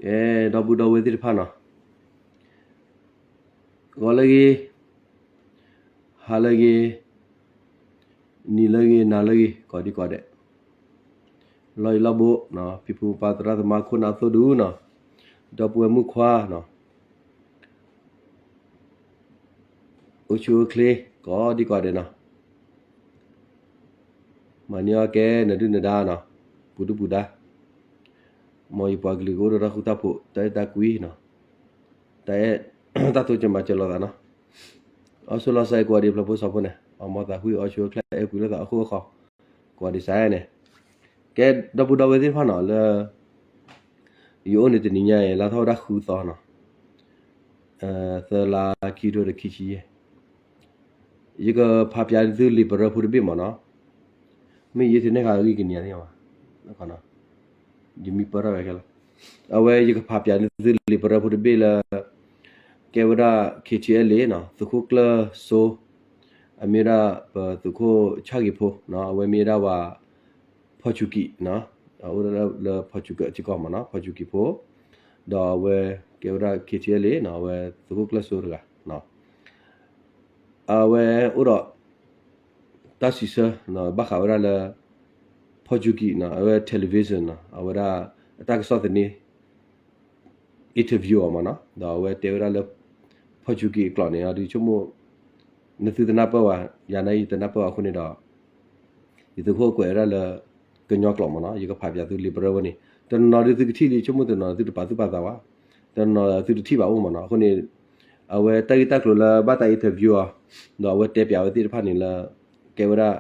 ကဲ ဒီပုၢ်ဒီဝဲၢ်သ့ၣ်တဖၣ်နီၤ, ဂီၤလၢအဂ့ၤ, ဟါလၢအဂ့ၤ, နံၤလၢအဂ့ၤ နၤလၢအဂ့ၤ ကိးဒံကိးဒဲး, လီၢ်ယံၤလီၢ်ဘူး, ဖံဖုပၢ်သရၣ်သမါခိၣ်နၢ်အသိၣ်ဒူနီၤ, ဒီပုၢ်ဝဲၢ်မုၣ်ခွါနီၤ, အိၣ်ဆူၣ်အိၣ်ချ့ ကိးဒံကိးဒဲးနီၤ, မၤန့ၢ်အီၣ်ကဲနဒုၣ်နဒါနီၤ, ပူၤဒုၣ်ပူၤဒါ, မ်ယပှၤကလုာ်ကအိၣ်ဒီးတၢ်ဃူတၢ်ဖိး တၢ်အဲၣ်တၢ်ကွံနီၤ, တၢ်အဲၣ် တၢ်တိစၢၤမၤစၢၤလိာ်သးနီၤ, အီၣ်ဆိးလီၤစဲး ကိးဂၤဒဲး ဖျၢၣ်ဖိစီၤဖိန့ၣ် အီၣ်မီၤသးကွံ အီၣ်ဆူၣ်အိၣ်ချ့ အဲၣ်ကွံလိာ်သးအဃိအဃီ, ကိးဂၤဒဲးစဲးန့ၣ်, ကဲ ဒီပုၢ်ဒီဝဲၢ်သ့ၣ်တဖၣ်နီၤ လၢ ယအိၣ်န့ၣ်တနံၤညါအံၤ လါထီၣ်ဝဲဒၣ်ဃုသီနီၤ, သၢလါခံထိဒီးခံဆံယဲၢ်, ယကဖးပၠးသုလံာ်ပရၢဖိတဘ့ၣ်မးနီၤ, မ့ၢ်ယအ့ၣ်ထံနဲၣ်ဃာ်အဂံၢ်ကနံၤန့ၣ်ဘၣ်, ယမံပၢၢ်ထီၣ်ဝဲခဲလၢာ်, အဝဲယကဖးပၠးသုလံာ်ပရၢဖိတဘ့ၣ်လၢ ကဲဝဲဒၣ် KTLA နီၤ သုးခိၣ်ကျၢၢ်စိ အမ့ၢ်ဝဲဒၣ်ပသုးခိၣ်ဆၣ်ဂ့ၤဖိနီၤ, အဝဲမ့ၢ်ဝဲဒၣ်ဝဲ ဖီၣ်စူၤကံးနီၤ, အိၣ်လၢဖီၣ်စူၤကံးစ့ၢ်ကီးမးနီၤ, ဖီၣ်စူၤကံးဖိ, ဒီးအဝဲကဲဝဲဒၣ် KTLA နီၤ, အဝဲသုးခိၣ်ကျၢၢ်စိတဂၤနီၤ, အဝဲအိၣ်ဒီး တၢ်စံးဆၢ ဘၣ်ဃးဝဲဒၣ်လၢ ဖီၣ်စူၤကံးနီၤ, အဝဲ television နီၤ, အဝဲဒၣ်အတၢ်ကစီၣ်သန့ interview အီၤမးနီၤ, ဒီးအဝဲတဲဝဲဒၣ်လၢ ဖီၣ်စူၤကံးအကျိာ်န့ၣ် ဒုးဆိကမိၣ် နသုတနၢ်ပၢၢ်ဘၣ်, ယၤန့ၣ်ယတနၢ်ပၢၢ်ဘၣ်အဃိန့ၣ်ဒီး ယသုးခိၣ်ကွဲးဝဲဒၣ်လၢ ကညီကျိာ်မးနီၤ, ယကဖးပၠးသုလံာ်ပရၢဖိန့ၣ်, တနီၤနီၤဒုးသုကထံၣ်လံ ဆိကမိၣ်တနီၤသုတပာ်သူၣ်ပာ်သးဘၣ်, တနီၤနီၤသုတထံၣ်ဘၣ်အိၣ်မးနီၤ, အဃိန့ၣ် အဝဲတၢ်ဂ့ၢ်တၢ်ကျိၤလၢဘၣ်တၢ် interview အီၤ, ဒီးအဝဲတဲပၠးဝဲသ့ၣ်တဖၣ်န့ၣ်လၢ ကဲဝဲဒၣ်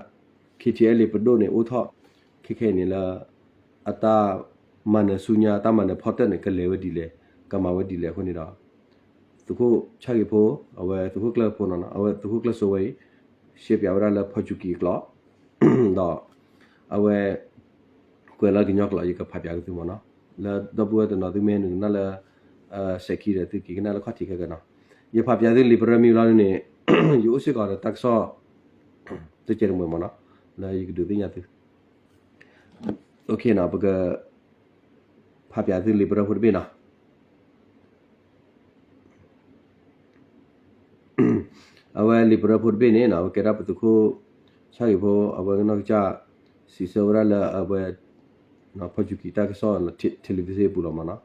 KTLA ပဒိၣ်န့ၣ်အိၣ်ထီၣ် ခဲခဲအံၤန့ၣ်လၢ အတၢ်မၤနၢၤဆူညါ တၢ်မၤနၢၤဖီတၢၣ်န့ၣ် ကလဲၤဝဲဒ်လဲၣ် ကမၤဝဲဒ်လဲၣ်အဃိန့ၣ်ဒီး သုးခိၣ်ဆၣ်ဂ့ၤဖိ အဝဲသုးခိၣ်ကျၢၢ်ဖိနီၤ, အဝဲသုးခိၣ်ကျၢၢ်စိဝဲအံၤ ရှဲပၠးဝဲဒၣ်လၢဖီၣ်စူၤကံးအကျိာ် ဒီး အဝဲ ကွဲးလၢကညီကျိာ် ယကဖးပၠးက့ၤသုမးနီၤ, လၢဒီပုၢ်ဝဲၢ်တနီၤသုမ့ၢ်နုာ်ကနၣ်လၢ စဲးခံဒီးသုက့ၤကနၣ်လၢခီၣ်ထံးခဲကနီၤ, ယဖးပၠးသုလံာ်ပရၢမံၤလီၤန့ၣ် ယအိၣ်စ့ၢ်ကီးဒီးတၢ်ကစီၣ် တကဲးတမှဲၤမးနီၤ, လၢယကဒုးသ့ၣ်ညါသု ပက ဖးပၠးသုလံာ်ပရၢဖိတဘ့ၣ်နီၤ, အဝဲလံာ်ပရၢဖိတဘ့ၣ်န့ၣ်နီၤ အဝဲကဲဒၣ်ပသုးခိၣ် ဆၣ်ဂ့ၤဖိ အဝဲကနီၢ်ကစၢ် စံးဆၢဝဲဒၣ်လၢအဝဲ ဖီၣ်စူၤကံးတၢ်ကစီၣ် television အပူၤလီၤမးနီၤ,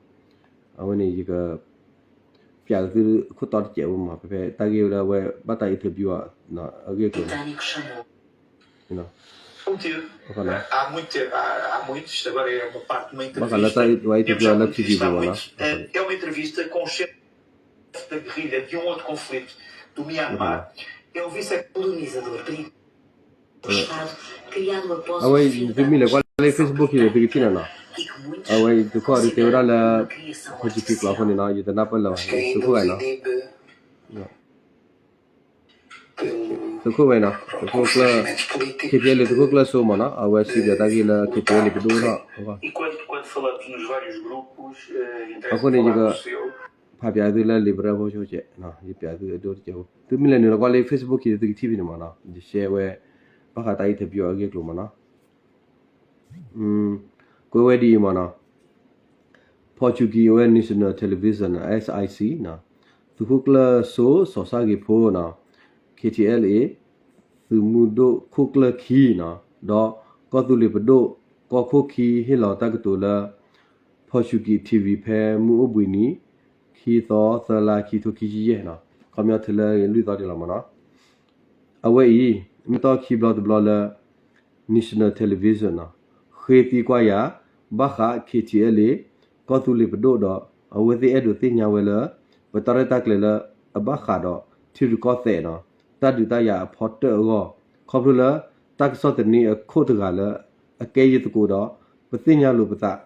အဝဲန့ၣ်ယက ပၠးသုအခိၣ်တီတစဲးဖိမး ဖဲဖဲတၢ်ဂ့ၢ်ဝဲဒၣ်ဝဲ ဘၣ်တၢ် interview အီၤ အဂ့ၢ်အကျိၤန့ၣ် ဘၣ်ဃးလၢတၢ်ဝဲ interview အီၤလၢ TV ပူၤမးနီၤ, အဝဲသုမ့ၢ်လဲၤကွၢ်လၢ Facebook ခံန့ၣ် သုကထံၣ်နီၤနီၤ, အဝဲသုးခိၣ်အီၤဒုးတဲဝဲဒၣ်လၢ ဖီၣ်စူၤကံးကျိာ်အဃိန့ၣ်နီၤ ယတနၢ်ပၢၢ်လၢၤဘၣ် သုးခိၣ်ဂၤနီၤ သုးခိၣ်ဝဲနီၤ သုးခိၣ်ကျၢၢ် KTLA သုးခိၣ်ကျၢၢ်စိမးနီၤ အဝဲစံးပၠးတၢ်ဂ့ၢ်လၢ KTLA ပဒိၣ်ထီၣ် အဃိန့ၣ် ယက ဖးပၠးသုလၢလံာ်ပရၢဖိဆိကဲး ယပၠးသုအဒိတကဲးဖိ သုမ့ၢ်လဲၤနုာ်လီၤကွၢ်လၢ Facebook ခံန့ၣ် သုကထံၣ်ဖဲန့ၣ်မးနီၤ ယ share ဝဲ ဘၣ်ဃးတၢ် interview အဂ့ၢ်အကျိၤမးနီၤ ကွဲးဝဲဒ်အံၤမးနီၤ Portuguese အဝဲ National Television SIC နီၤ သုးခိၣ်ကျၢၢ်စိ စီၤဆၣ်ဂ့ၤဖိနီၤ KTLA သုးမုၢ်ဒိၣ်ခိၣ်ကျၢၢ်ခံနီၤ ဒီးကီၢ်သူလ့ၤပဒိၣ် ကီၢ်ခိၣ်ခံ ဟ့ၣ်လီၤတၢ်ကတိၤလၢ Portuguese TV ဖဲမုၢ်အိၣ်ဘှံးနံၤ ခံသီ သၢလါ ခံထိခံဆံယဲၢ်နီၤ ခီပညီတုၤလၢလွံၢ်သီဒံးလီၤမးနီၤ အဝဲအံၤ မ့ၢ်တၢ်ခံဘျီတဘျီလၢ National Television နီၤ ဃ့သံကွၢ်ယၤ ဘၣ်ဃး KTLA ကီၢ်သူလ့ၤပဒိၣ်ဒီး အဝဲသ့ၣ်အဲၣ်ဒိးသ့ၣ်ညါဝဲလၢ ပတၢ်ရဲၣ်တၢ်ကျဲၤလၢအဘၣ်ဃးဒီး ထံရူၢ်ကီၢ်သဲးနီၤ တၢ်ဒုးတၢ်ယၤအဖီတၢၣ်အဂီၢ် ခီဖျိလၢ တၢ်ကစီၣ်သန့အခိၣ်တဂၤလၢ အကဲယသကိးဒီး ပသ့ၣ်ညါလိာ်ပသး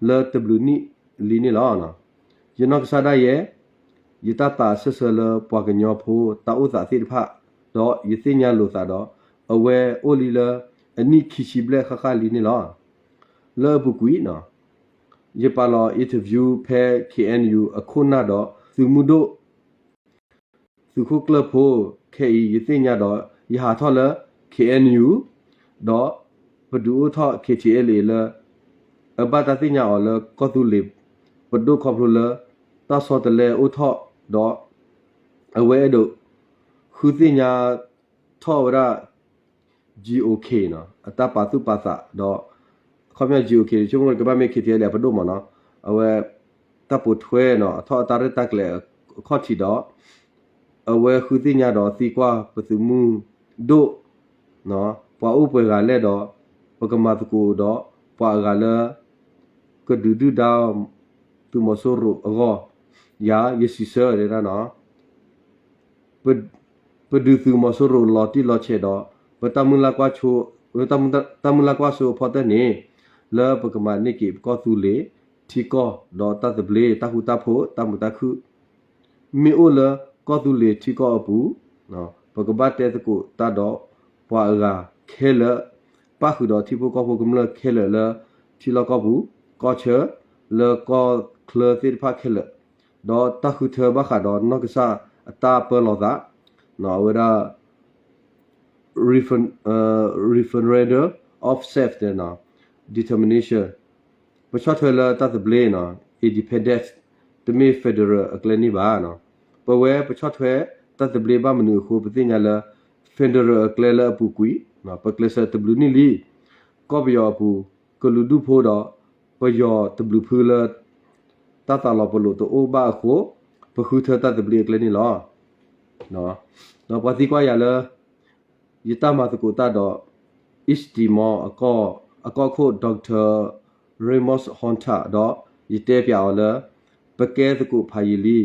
လၢတဘျုးနံၣ်လံန့ၣ်လီၤ. ယနီၢ်ကစၢ်ဒၣ်ယဲ ယတၢ်သးဆၢဆၢလၢပှၤကညီဖိတၢ်အိၣ်သးသ့ၣ်တဖၣ် ဒီးယသ့ၣ်ညါလိာ်သးဒီး အဝဲအိၣ်လံလၢအနံၣ်ခံဆံဘျဲၣ်ဃၣ်ဃၣ်လံန့ၣ်လီၤ. လၢအပူၤကွံာ် ယပာ်လီၤ interview ဖဲ KNU အခိၣ်နၢ်ဒီးသုးမုၢ်ဒိၣ် သုးခိၣ်ကျၢၢ်ဖိ ခဲအံၤ ယသ့ၣ်ညါဒီး ယဟးထီၣ်လၢ KNU ဒီးပဒုးအိၣ်ထီၣ် KTLA လၢ အဘၣ်တၢ်သ့ၣ်ညါအီၤလၢကီၢ်သူလ့ၤ ပဒိၣ်ခီဖျိလၢ တၢ်ဆီတလဲအိၣ်ထီၣ်ဒီး အဝဲအဲၣ်ဒိး ဃုသ့ၣ်ညါထီၣ်ဝဲဒၣ် G O K နီၤ အတၢ်ပာ်သူၣ်ပာ်သးဒီး အခီပညီ G O K ဆိကမိၣ်ကဘၣ်မ့ၢ် K T L A အပဒိၣ်မးနီၤ အဝဲ တၢ်ပိာ်ထွဲနီၤ အထီၣ်အတၢ်ရဲၣ်တၢ်ကျဲၤအခီၣ်ထံးဒီး အဝဲဃုသ့ၣ်ညါဒီးသံကွၢ်ပသုးမုၢ်ဒိၣ် ပှၤအိၣ်ပှဲၤဂၤလဲၣ်ဒီး ပကမၤသကိးဒီးပှၤအဂၤလၢ ကဒုးဒုၣ်ဒါ သုးမီၤစိရိၤအဂီၢ် ယၤယစံးဆၢဒၣ်နီၤ ပဒုးသုးမီၤစိရိၤလီၤတံၢ်လီၤဆဲးဒီး ပတၢ်မုၢ်လၢ်ကွၢ်စိ တၢ်မုၢ်လၢ်ကွၢ်စိအဖီတၢၢ်န့ၣ် လၢပကမၤန့ၢ်က့ၤပကီၢ်သူလ့ၤထံကီၢ်ဒီးတၢ်သဘျ့တၢ်ဃူတၢ်ဖိးတၢ်မုာ်တၢ်ခုၣ် မ့ၢ်အိၣ်လၢကီၢ်သူလ့ၤထံကီၢ်အပူၤ ပကဘၣ်တဲသကိးတၢ်ဒီးပှၤအဂၤခဲလၢာ် ပၣ်ဃုာ်ဒီးထံဖိကီၢ်ဖိကမျၢၢ်ခဲလၢာ်လၢထံလီၢ်ကီၢ်ပူၤ ကီၢ်ဆၢ လၢကီၢ်ချၢသ့ၣ်တဖၣ်ခဲလၢာ် ဒီးတၢ်ဃုထၢဘၣ်ဃးဒီးနီၢ်ကစၢ်အတၢ်ပၢလီၤသး အဝဲဒၣ် refer- referendum of self determination ပဆီၣ်ထွဲလၢတၢ်သဘျ့နီၤ independence တမ့ၢ် federal အကျဲန့ၣ်ဘၣ်နီၤ ပဝဲပဆီၣ်ထွဲတၢ်သဘျ့ဘၣ်မနုၤအဃိ ပသ့ၣ်ညါလၢ federal အကျဲလၢအပူၤကွံာ် ပကျဲးစၢးတဘျုးနံၣ်လံ ကီၢ်ပယီၤအပူၤ ကလုာ်ဒူၣ်ဖိဒီး ပယီၤတဘျုးဖုလၢ တၢ်သးလီၤပလိာ်တအိၣ်ဘၣ်အဃိ ပဃုထၢတၢ်သဘျ့အကျဲန့ၣ်လီၤ. ဒီးပှၤသံကွၢ်ယၤလၢ ယတၢ်မၤသကိးတၢ်ဒီး East Timor အကီၢ်ခိၣ် Doctor Ramos Horta ဒီး ယတဲပၠးအီၤလၢ ပကဲသကိးဖးယံာ်လံ,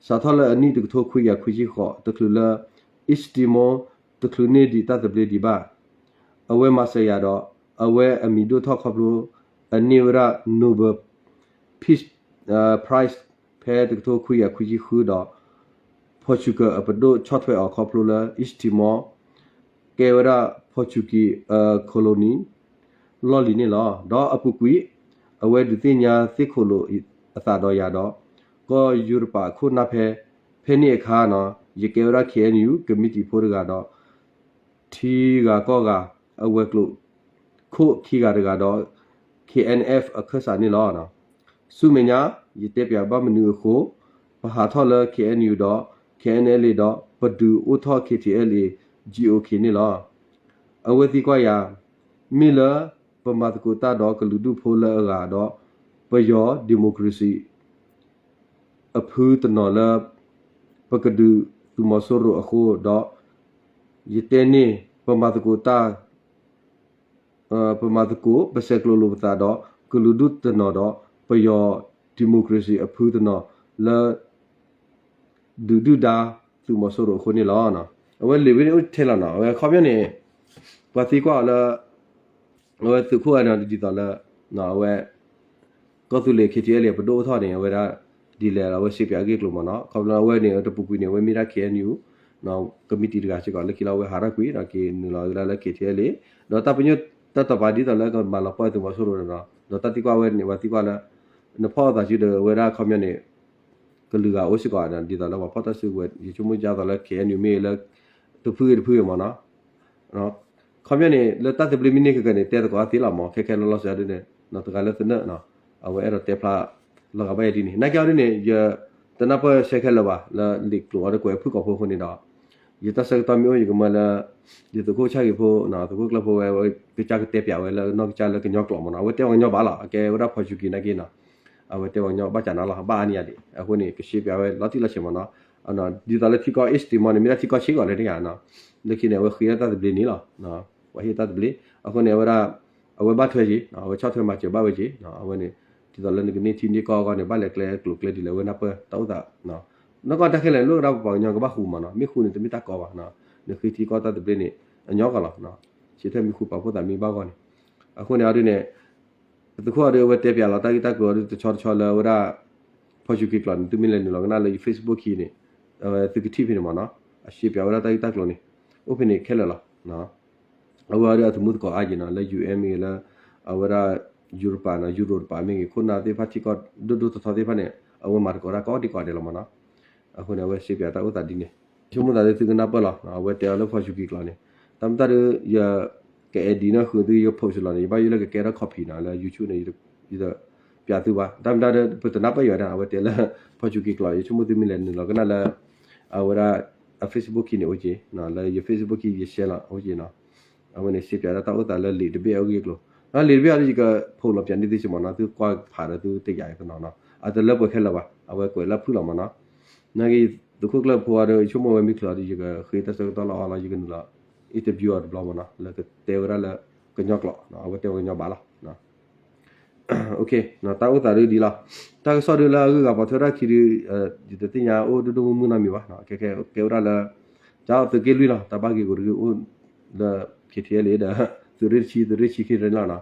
စးထီၣ်လၢအနံၣ်တကထိခွံကယၤခွံဆံဃိး တချုးလၢ East Timor တချုးန့ၢ်ဒံးတၢ်သဘျ့ဒံးဘၣ်. အဝဲမၤစၢၤယၤဒီး အဝဲအမံၤဒိၣ်ထီၣ်ခီဖျိ အန့ၢ်ဝဲဒၣ် Nobel Peace Prize ဖဲတကထိခွံကယၤခွံဆံဃုဒီး Portugal အပဒိၣ်ဆီၣ်ထွဲအီၤခီဖျိလၢ East Timor ကဲဝဲဒၣ် Portuguese colony လီၢ်လံၤန့ၣ်လီၤ. ဒီးအပူၤကွံာ် အဝဲဒုးသ့ၣ်ညါသ့ၣ်ခိၣ်လိာ်အသးဒီးယၤဒီး ကီၢ်ယူရပၤခိၣ်နၢ်ဖဲ ဖဲန့ၣ်အခါနီၤ ယကဲဝဲဒၣ် K N U ကမံးတံာ်ဖိတဂၤဒီး ထံဂၤကီၢ်ဂၤ အဝဲၤကျိၤခိၣ်ခံဂၤတဂၤဒီး K N F အခၢၣ်စးန့ၣ်လီၤ. ဆူမဲာ်ညါ ယတဲပၠးဘၣ်မနုၤအဃိ ပဟးထီၣ်လၢ K N U ဒီး K N L A ဒီး ပဒုးအိၣ်ထီၣ် K T L A G O K န့ၣ်လီၤ. အဝဲသံကွၢ်ယၤ မ့ၢ်လၢပမၤသကိးတၢ်ဒီးကလုာ်ဒူၣ်ဖိလၢအဂၤဒီး ပယီၤ democracy အဖုတနီၤလၢ ပကဒုးသုးမီၤစိရိၤအဃိဒီး ယတဲန့ၢ် ပမၤသကိးတၢ် ပမၤသကိး ပဆဲးကျိးလိာ်ပသးဒီး ကလုာ်ဒူၣ်တနီၤဒီး ပယီၤ democracy အဖုတနီၤလၢ ဒုးဒုၣ်ဒါသုးမီၤစိရိၤအဃိန့ၣ်လီၤ. အဝဲလံာ်ဝဲန့ၣ်အိၣ်ထဲလီၤနီၤ အဝဲအခီပညီန့ၣ် ပှၤသံကွၢ်အီၤလၢ အဝဲသုးခိၣ်ဂၤန့ၣ်ဒ်သိးလၢ အဝဲ ကီၢ်သူလ့ၤ K T L A ပဒိၣ်အိၣ်ထီၣ်န့ၣ် အဝဲဒၣ် ဒ်လဲၣ်လီၤ အဝဲစံးပၠးအဂ့ၢ်အကျိၤမးနီၤ ခီဖျိအဝဲန့ၣ် တပူၤကွံာ်န့ၣ် အဝဲမ့ၢ်ဒၣ် K N U ကမံးတံာ်တဂၤစ့ၢ်ကီး လၢခံလီၤအဝဲဟးထီၣ်ကွံာ်ဒီးက့ၤနုာ်လီၤဝဲဒၣ်လၢ K T L A ဒီးတၢ်ပညိၣ်တၢ်တိာ်ပာ်ဒ်သိးလၢကမၤလီၤပှီၢ်သုးမီၤစိရိၤန့ၣ်နီၤ ဒီးတၢ်သံကွၢ်ဝဲန့ၣ် ပှၤသံကွၢ်လၢ နဖီၣ်အသးစုဒီးဝဲဒၣ်အခီပညီန့ၣ် ကလုာ်ဂၤအိၣ်စ့ၢ်ကီး ဒ်သိးလၢပှၤဖီၣ်တၢ်စုကဝဲၤ ယဆိကမိၣ်ဒ်သိးလၢ K N U မ့ၢ်လၢ တဖုဂ့ၤတဖုဂ့ၤမးနီၤ ခီပညီန့ၣ် လၢတၢ်သဘျ့မ့ၢ်န့ၢ်ခဲကနံၣ်န့ၣ် တဲသကိးအသ့လီၤမး ခဲခဲလၢာ်လီၤစဲးဒ်န့ၣ် တဂၤလၢသနၢၣ် အဝဲအဲၣ်ဒိးတဲဖျါလီၤဂာ်ဘၣ်ယၤဒ်န့ၣ် နာ်က့အီၤဒ်န့ၣ် ယတနၢ်ပၢၢ်ဆဲးခဲလၢာ်ဘၣ် လၢလံာ်ကျိာ်အီၤဒီးကွဲးဖုၣ်ကိာ်ဖိအဃိန့ၣ်ဒီး ယတၢ်ဆၢကတီၢ်မ့ၢ်အိၣ် ယကမၢလၢ ယသုးခိၣ်ဆၣ်ဂ့ၤဖိ သုးခိၣ်ကျၢၢ်ဖိဝဲ ကစၢ်ကတဲပၠးဝဲလၢနီၢ်ကစၢ်လၢကညီကျိာ်မးနီၤ အဝဲတဲပှၤကညီဘၣ်လီၤ အကဲဝဲဒၣ် Portuguese နာ်က့နီၤ အဝဲတဲပှၤကညီဘၣ်ကနၤလီၤ ဘၣ်အါန့ၢ်ယၤဒံး အဃိန့ၣ် ကစံးပၠးဝဲလီၤတံၢ်လီၤဆဲးမးနီၤ ဒ်သိးလၢထံကီၢ် East Timor န့ၣ် မ့ၢ်ဒၣ်ထံကီၢ်ဆံးကီးလၢန့ၣ်ဧါ လၢခံန့ၣ် အဝဲဃ့လၢတၢ်သဘျ့န့ၣ်လီၤ ပှၤဟ့ၣ်တၢ်သဘျ့ အဃိန့ၣ် အဝဲဒၣ် အဝဲဘၣ်ထွဲက့ၤ အဝဲဆီၣ်ထွဲမၤစၢၤဘၣ်ဝဲက့ၤ အဝဲန့ၣ် ဒ်သိးလၢနကန့ၢ်ထံန့ၢ်ကီၢ်အဂီၢ်န့ၣ် ဘၣ်လဲၤကျဲကျိၤကျဲဒ်လဲၣ် အဝဲနၢ်ပၢၢ်တၢ်အိၣ်သး နီၢ်ကီၢ်တၢ်ခဲလၢာ် လိၣ်ဝဲဒၣ်ပပှၤကညီကဘၣ်ဃူမးနီၤ မ့ၢ်ဃူန့ၣ် တမ့ၢ်တၢ်ကီဘၣ် နဃ့ထံကီၢ်တၢ်သဘျ့န့ၣ် အညီကီးလီၤ ဆၢထၢၣ်မံဃူပာ်ဖှိၣ်သးမံဘၣ်ဂီၢ်န့ၣ် အဃိန့ၣ်အီၤဒ်န့ၣ် သုးခိၣ်အီၤဒ်အဝဲတဲပၠးလီၤတၢ်ဂ့ၢ်တၢ်ကျိၤအီၤဒ်တဆီတဆီလၢအဝဲဒၣ် Portuguese ကျိာ်န့ၣ် သုမ့ၢ်လဲၤနုာ်လီၤကနၣ်လၢယ Facebook ခံန့ၣ် အဝဲသုကထံၣ်ဖဲန့ၣ်မးနီၤ အစံးပၠးဝဲဒၣ်တၢ်ဂ့ၢ်တၢ်ကျိၤန့ၣ် အိၣ်ဖဲန့ၣ်ခဲလၢာ်လီၤ အဝဲအီၤဒ်အသမူသကိးအါက့ၤနီၤ လၢ U N မ့ၢ်ဂ့ၤလၢ အဝဲဒၣ် ယူရပၤနီၤ ယူရိတပၤမ့ၢ်ဂ့ၤ ခိၣ်နၢ်သ့ၣ်တဖၣ်ထံကီၢ်ဒိၣ်ဒိၣ်ထီထီသ့ၣ်တဖၣ်န့ၣ် အဝဲမၤသကိးတၢ်ကိးဒံကိးဒဲးလီၤမးနီၤ အဃိန့ၣ် အဝဲစံးပၠးတၢ်အိၣ်သးဒ်န့ၣ် ဆိကမိၣ်သးလၢသုကနၢ်ပၢၢ်လီၤ အဝဲတဲအီၤလၢ Portuguese ကျိာ်န့ၣ် တၢ်မတၤဒ် ယက edit န့ၢ်ဃုာ်သု ယ post လီၤန့ၣ် ယဘၣ်ယိၣ်လၢကကဲထီၣ် copy နီၤ လၢ YouTube န့ၣ် ယတ ပျးသုဘၣ်, တၢ်မ့ၢ်တၢ်ဒီး ပတနၢ်ပၢၢ်ယံၤဝဲဒၣ် အဝဲတဲလၢ Portuguese ကျိာ် ယဆိကမိၣ်သုမ့ၢ်လဲၤနုာ်လီၤကနၣ်လၢ အဝဲဒၣ် အ Facebook ခံန့ၣ်အိၣ်က့ၤ လၢယ Facebook ခံယ share လီၤ အိၣ်က့ၤနီၤ, အဝဲန့ၣ် ရှင်းပြ ဒၣ်တၢ်အိၣ်သးလၢလံာ်တဘ့ၣ်အဂ့ၢ်အကျိၤ, ဒီးလံာ်တဘ့ၣ်အံၤဒီး ယက post လီၤပျးန့ၢ်သုစ့ၢ်မ့ၢ်နီၤ, သုကွၢ်ဖးဒီးသုတယာ်ကနီၤနီၤ, အတလၢပှဲၤခဲလၢာ်ဘၣ်, အဝဲကွဲးလၢဖုၣ်လီၤမ့ၢ်နီၤ, နာ်က့ သုးခိၣ်ကျၢၢ်ဖိအံၤဒီး ယဆိကမိၣ်ဝဲမ့ၢ်ချုးအီၤဒီး ယကဃ့တၢ်ဆၢကတီၢ်လၢအီၤလီၤ, ယကနုာ်လီၤ interview အီၤတဘျီမ့ၢ်နီၤ, လၢကတဲဝဲဒၣ်လၢကညီကျိာ်, အဝဲတဲဝဲကညီဘၣ်လီၤ. OK, တၢ်အိၣ်သးဒုးဒ်လီၤ, တၢ်ကစီၣ်ဒုးလၢအဂုၤအဂၤပိာ်ထွဲတၢ်ခံဒုး ယတသ့ၣ်ညါအိၣ်ဒိၣ်ဒိၣ်မုၢ်မုၢ်နီတမံၤဘၣ်, ခဲကဲကဲဝဲဒၣ်လၢ ကၠီသုးက့လွံၢ်လီၤ, တၢ်ဘၣ်ဂ့ၤကိာ်တဂ့ၤအိၣ်လၢ KTLA ဒီး သုးရ့ၣ်တဆံ သုးရ့ၣ်ဆံခံရ့ၣ်လီၤနီၤ,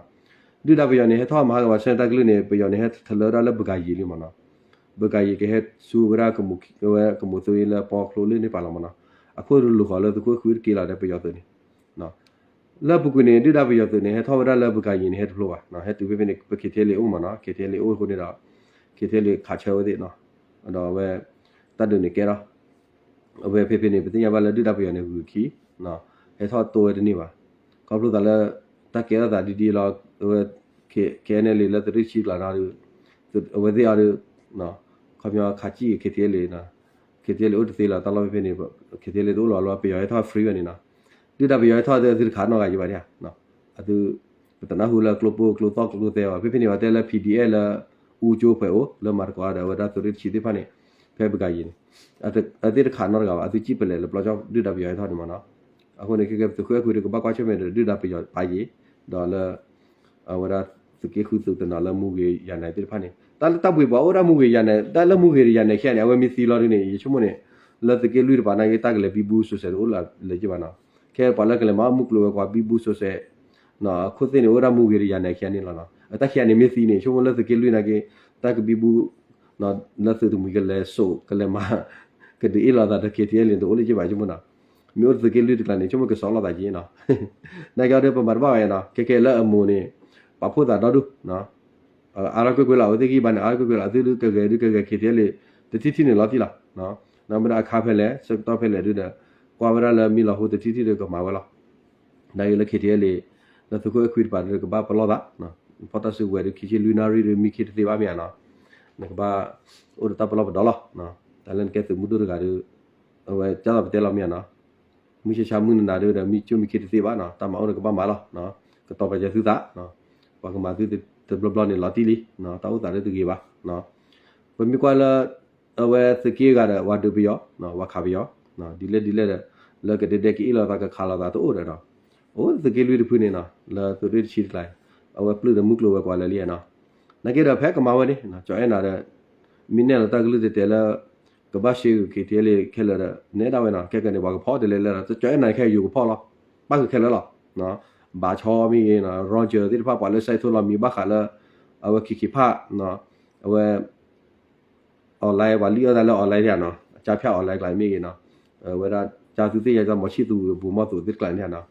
ဒုၣ်ဒါပယီၤန့ၣ် ဟဲထီၣ်မၤဟးဂီၤဘၣ်ဆၢန့ၣ် တၢ်ကလုၢ်န့ၣ် ပယီၤန့ၣ် ဟဲထလၢဝဲဒၣ်လၢဘကၤယံၤလံမ့ၢ်နီၤ, ဘကၤယံၤကဟဲဆူဝဲဒၣ် ကမိၤသွ့လၢပီချိလၢန့ၣ်ပာ်လီၤမ့ၢ်နီၤ, အခိၣ်ဒုးလူၤဃီၤလၢသုးခိၣ်အဲၣ်ခွံတက့ၢ်လီၤဒီးပယီၤသုးန့ၣ် လၢအပူၤကွံာ်န့ၣ် ဒုၣ်ဒါပယီၤသုးန့ၣ် ဟဲထီၣ်ဝဲဒၣ်လၢဘကၤယံၤန့ၣ် ဟဲတဖျိဘၣ်, ဟဲတုၤဖဲဖဲန့ၣ် ပ KTLA အိၣ်မ့ၢ်နီၤ, KTLA အိၣ်အဃိန့ၣ်ဒီး KTLA ခးဆၢဝဲသ့ၣ်နီၤ, ဒီးအဝဲ တၢ်ဒုးန့ၣ်ကဲထီၣ် အဝဲဖဲဖဲန့ၣ် ပသ့ၣ်ညါဘၣ်လၢဒုၣ်ဒါပယီၤန့ၣ် ဂုၤခံ ဟဲထီၣ်တိဝဲတန့ၢ်ဘၣ်, ခီဖျိသးလၢ တၢ်ကဲထီၣ်သးဒ်ဒ်လီၤ, အဝဲ KNLA လၢသုးရ့ၣ်ဆံကျါနီၤဒီး အဝဲသ့ၣ်အီၤဒီး ခီပညီခးစံၣ် KTLA, KTLA အိၣ်တသ့လီၤ, တၢ်လီၢ်ဖဲဖဲန့ၣ် KTLA တအိၣ်လီၤလီၤ, ပယီၤဟဲထီၣ် free ဝဲန့ၣ်နီၤ, ဒုၣ်ဒါပယီၤဟဲထီၣ်ဒီး သုတခးနီတဂၤယံၤဘၣ်ဒၣ်, အသု ပတနၢ်ဟူလၢကျိပိၢ်ကျိသီၣ်ကျိသဲဘၣ်, ဖဲဖဲန့ၣ် ပှၤတဲလၢ PDF လၢ အူကၠိဖှဲးအိၣ် လၢမၤသကိးဒီး အဝဲဒၣ်သုးရ့ၣ်တဆံသ့ၣ်တဖၣ်န့ၣ် ဖဲပကၤယံၤန့ၣ် အသ့ၣ်တခးနီတဂၤဘၣ်, အသုစံၣ်ပလဲာ်လၢပျီကၠီဒုၣ်ဒါပယီၤဟဲထီၣ်န့ၣ်မ့ၢ်နီၤ, အဃိန့ၣ် ခဲကဲ သုးခိၣ်အဲၣ်ခွံဒီးကဘၣ်ကွၢ်ဆၢၣ်မဲာ်ဒီးဒုၣ်ဒါပယီၤပာ်ယံၤ, ဒီးလၢ အဝဲဒၣ်သုးက့ဃုသုးတနီၤလၢမူဂ့ၤယၤနဲၤသ့ၣ်တဖၣ်န့ၣ် တၢ်လၢတၢ်ဘှံးပှၤအိၣ်ဒၣ်မူဂ့ၤယၤနဲၤ, တၢ်လၢမူဂ့ၤဒီးယၤနဲၤခံဂၤန့ၣ် အဝဲမ့ၢ်သံလီၤဒုန့ၣ် ယဆိကမိၣ်န့ၣ် လၢသုးက့လွံၢ်တပၤနာ်က့ တၢ်ကလဲၤဘံဘူစိၤစဲးတအိၣ်လၢၤက့ဘၣ်နီၤ, ခဲပှၤလၢကလဲၤမၤမုၢ်ကျိၤဝဲၤကွာ်ဘံဘူစိၤစဲး ခိၣ်သ့ၣ်န့ၣ် အိၣ်ဒၣ်မူဂ့ၤဒီးယၤနဲၤခံဂၤန့ၣ်လီၤနီၤ, တၢ်ခံဂၤန့ၣ်မ့ၢ်သံန့ၣ် ဆိကမိၣ်လၢသုးက့လွံၢ်နာ်က့ တၢ်ကဘံဘူ လၢသုးတမှံၤကလဲၤစိာ်ကလဲၤမၤ ကဒုးအ့ၣ်လိာ်သးဒီး KTLA န့ၣ် တအိၣ်လၢၤက့ဘၣ် ဆိကမိၣ်နီၤ, မ့ၢ်အိၣ်သုးက့လွံၢ်တကျါန့ၣ် ဆိကမိၣ်ကစီလီၤသးက့နီၤ, နာ်က့အီၤဒီးပမၤတဘၣ်ဘၣ်နီၤ, ခဲကဲလၢအမိၢ်န့ၣ် ပာ်ဖှိၣ်သးဒီဒူၣ် အါရၢ်ကွ့ၢ်ကွ့ၢ်လီၤ, အဝဲသ့ၣ်ဂံၢ်ဘါန့ၣ် အါရၢ်ကွ့ၢ်ကွ့ၢ်လီၤ, အသုဒုးကဂဲၤဒုးကဂဲၤ KTLA တထံၣ်ထံၣ်န့ၣ်လီၤတံၢ်လီၤ, ဒီးမ့ၢ်ဒၣ်အခါဖဲလဲၣ် ဆၢကတီၢ်ဖဲလဲၣ်ဒုဒီး ကွၢ်ဝဲဒၣ်လၢမံလီၤဟိတထံၣ်ထံၣ်ဒီးကမၤဝဲလီၤ, နာ်က့လၢ KTLA လၢသုးခိၣ်အဲၣ်ခွံတပၤဒီးကဘၣ်ပလီၢ်သး, ဖီၣ်တၢ်စုကဝဲၤဒုးခံဆံလွံၢ်နၣ်ရံၣ်ဒုးမံခ့တသ့ဘၣ်မ့ၢ်ဧါနီၤ, နကဘၣ်အိၣ်ဒီးတၢ်ပလီၢ်ပဒီလီၤ, တၢ်လၢနကဲသုးမုၢ်ဒိၣ်တဂၤဒီး အဝဲကၢ်သိးပတဲလီၤမ့ၢ်ဧါနီၤ, မုၢ်ဆါဆါမုၢ်နၤနၤဒုဒီး မံကၠိမံခ့တသ့ဘၣ်နီၤ, တၢ်မၤအိၣ်ဒီးကဘၣ်မၤလီၤ, ကတီၤပာ်စၢၤသုသး, ပှၤကမၤသုတဘျီဘျီန့ၣ်လီၤတံၢ်လံ, တၢ်အိၣ်သးဒုတဂ့ၤဘၣ်, ပမ့ၢ်ကွၢ်လၢ အဝဲသုးက့ဂၤဒီး ဝၤဒုးပယီၤ ဝၤခးပယီၤ, ဒ်လဲၣ်ဒ်လဲၣ်ဒီး လၢကဒဲဒဲကအ့ၣ်လိာ်သးကခးလိာ်သးတအိၣ်ဒီးနီၤ, အိၣ်သုးက့လွံၢ်တဖုန့ၣ်နီၤ လၢသုးရ့ၣ်တဆံတကျါ, အဝဲပျုၢ်ဒီးမုၢ်ကျိၤဝဲၤကွာ်လၢာ်လံနီၤ, နာ်က့ဒီးဖဲကမၤဝဲန့ၣ် ကၠီၤအဲၣ်နၤဒီး မ့ၢ်နဲၣ်လီၤတၢ်ကလုၢ်တဲာ်တဲာ်လၢ ကဘၣ်ရှဲဂုာ် KTLA ခဲလၢာ်ဒီး နဲဒၣ်ဝဲနီၤ, ခဲကနံၣ်န့ၣ် ပှၤကဖီၣ်တလဲၤလဲၤဒီး ကၠီၤအဲၣ်နၤခဲအံၤယိၤကဖီၣ်လီၤ, ပၣ်ဃုာ်ခဲလၢာ်လီၤ, ဘၣ်ဆီမ့ၢ်ဂ့ၤနီၤ Roger သ့ၣ်တဖၣ် ပှၤလၢ စဲးထိလီၤမံၤ ဘၣ်ဃးလၢ အဝဲခံခံဖၣ် အဝဲ online ပှၤလံၣ်အီၣ်တၢ်လၢ online ဒၣ်နီၤ, အကၢ်ဖၠၣ် online ကျါမ့ၢ်ဂ့ၤနီၤ, အဝဲဒၣ် ကၢ်သူသ့ၣ်ညါ ကၢ်မီၤဆံၣ်သူ ဘူးမီၢ်သူးသ့ၣ်တကျါန့ၣ်နီၤ,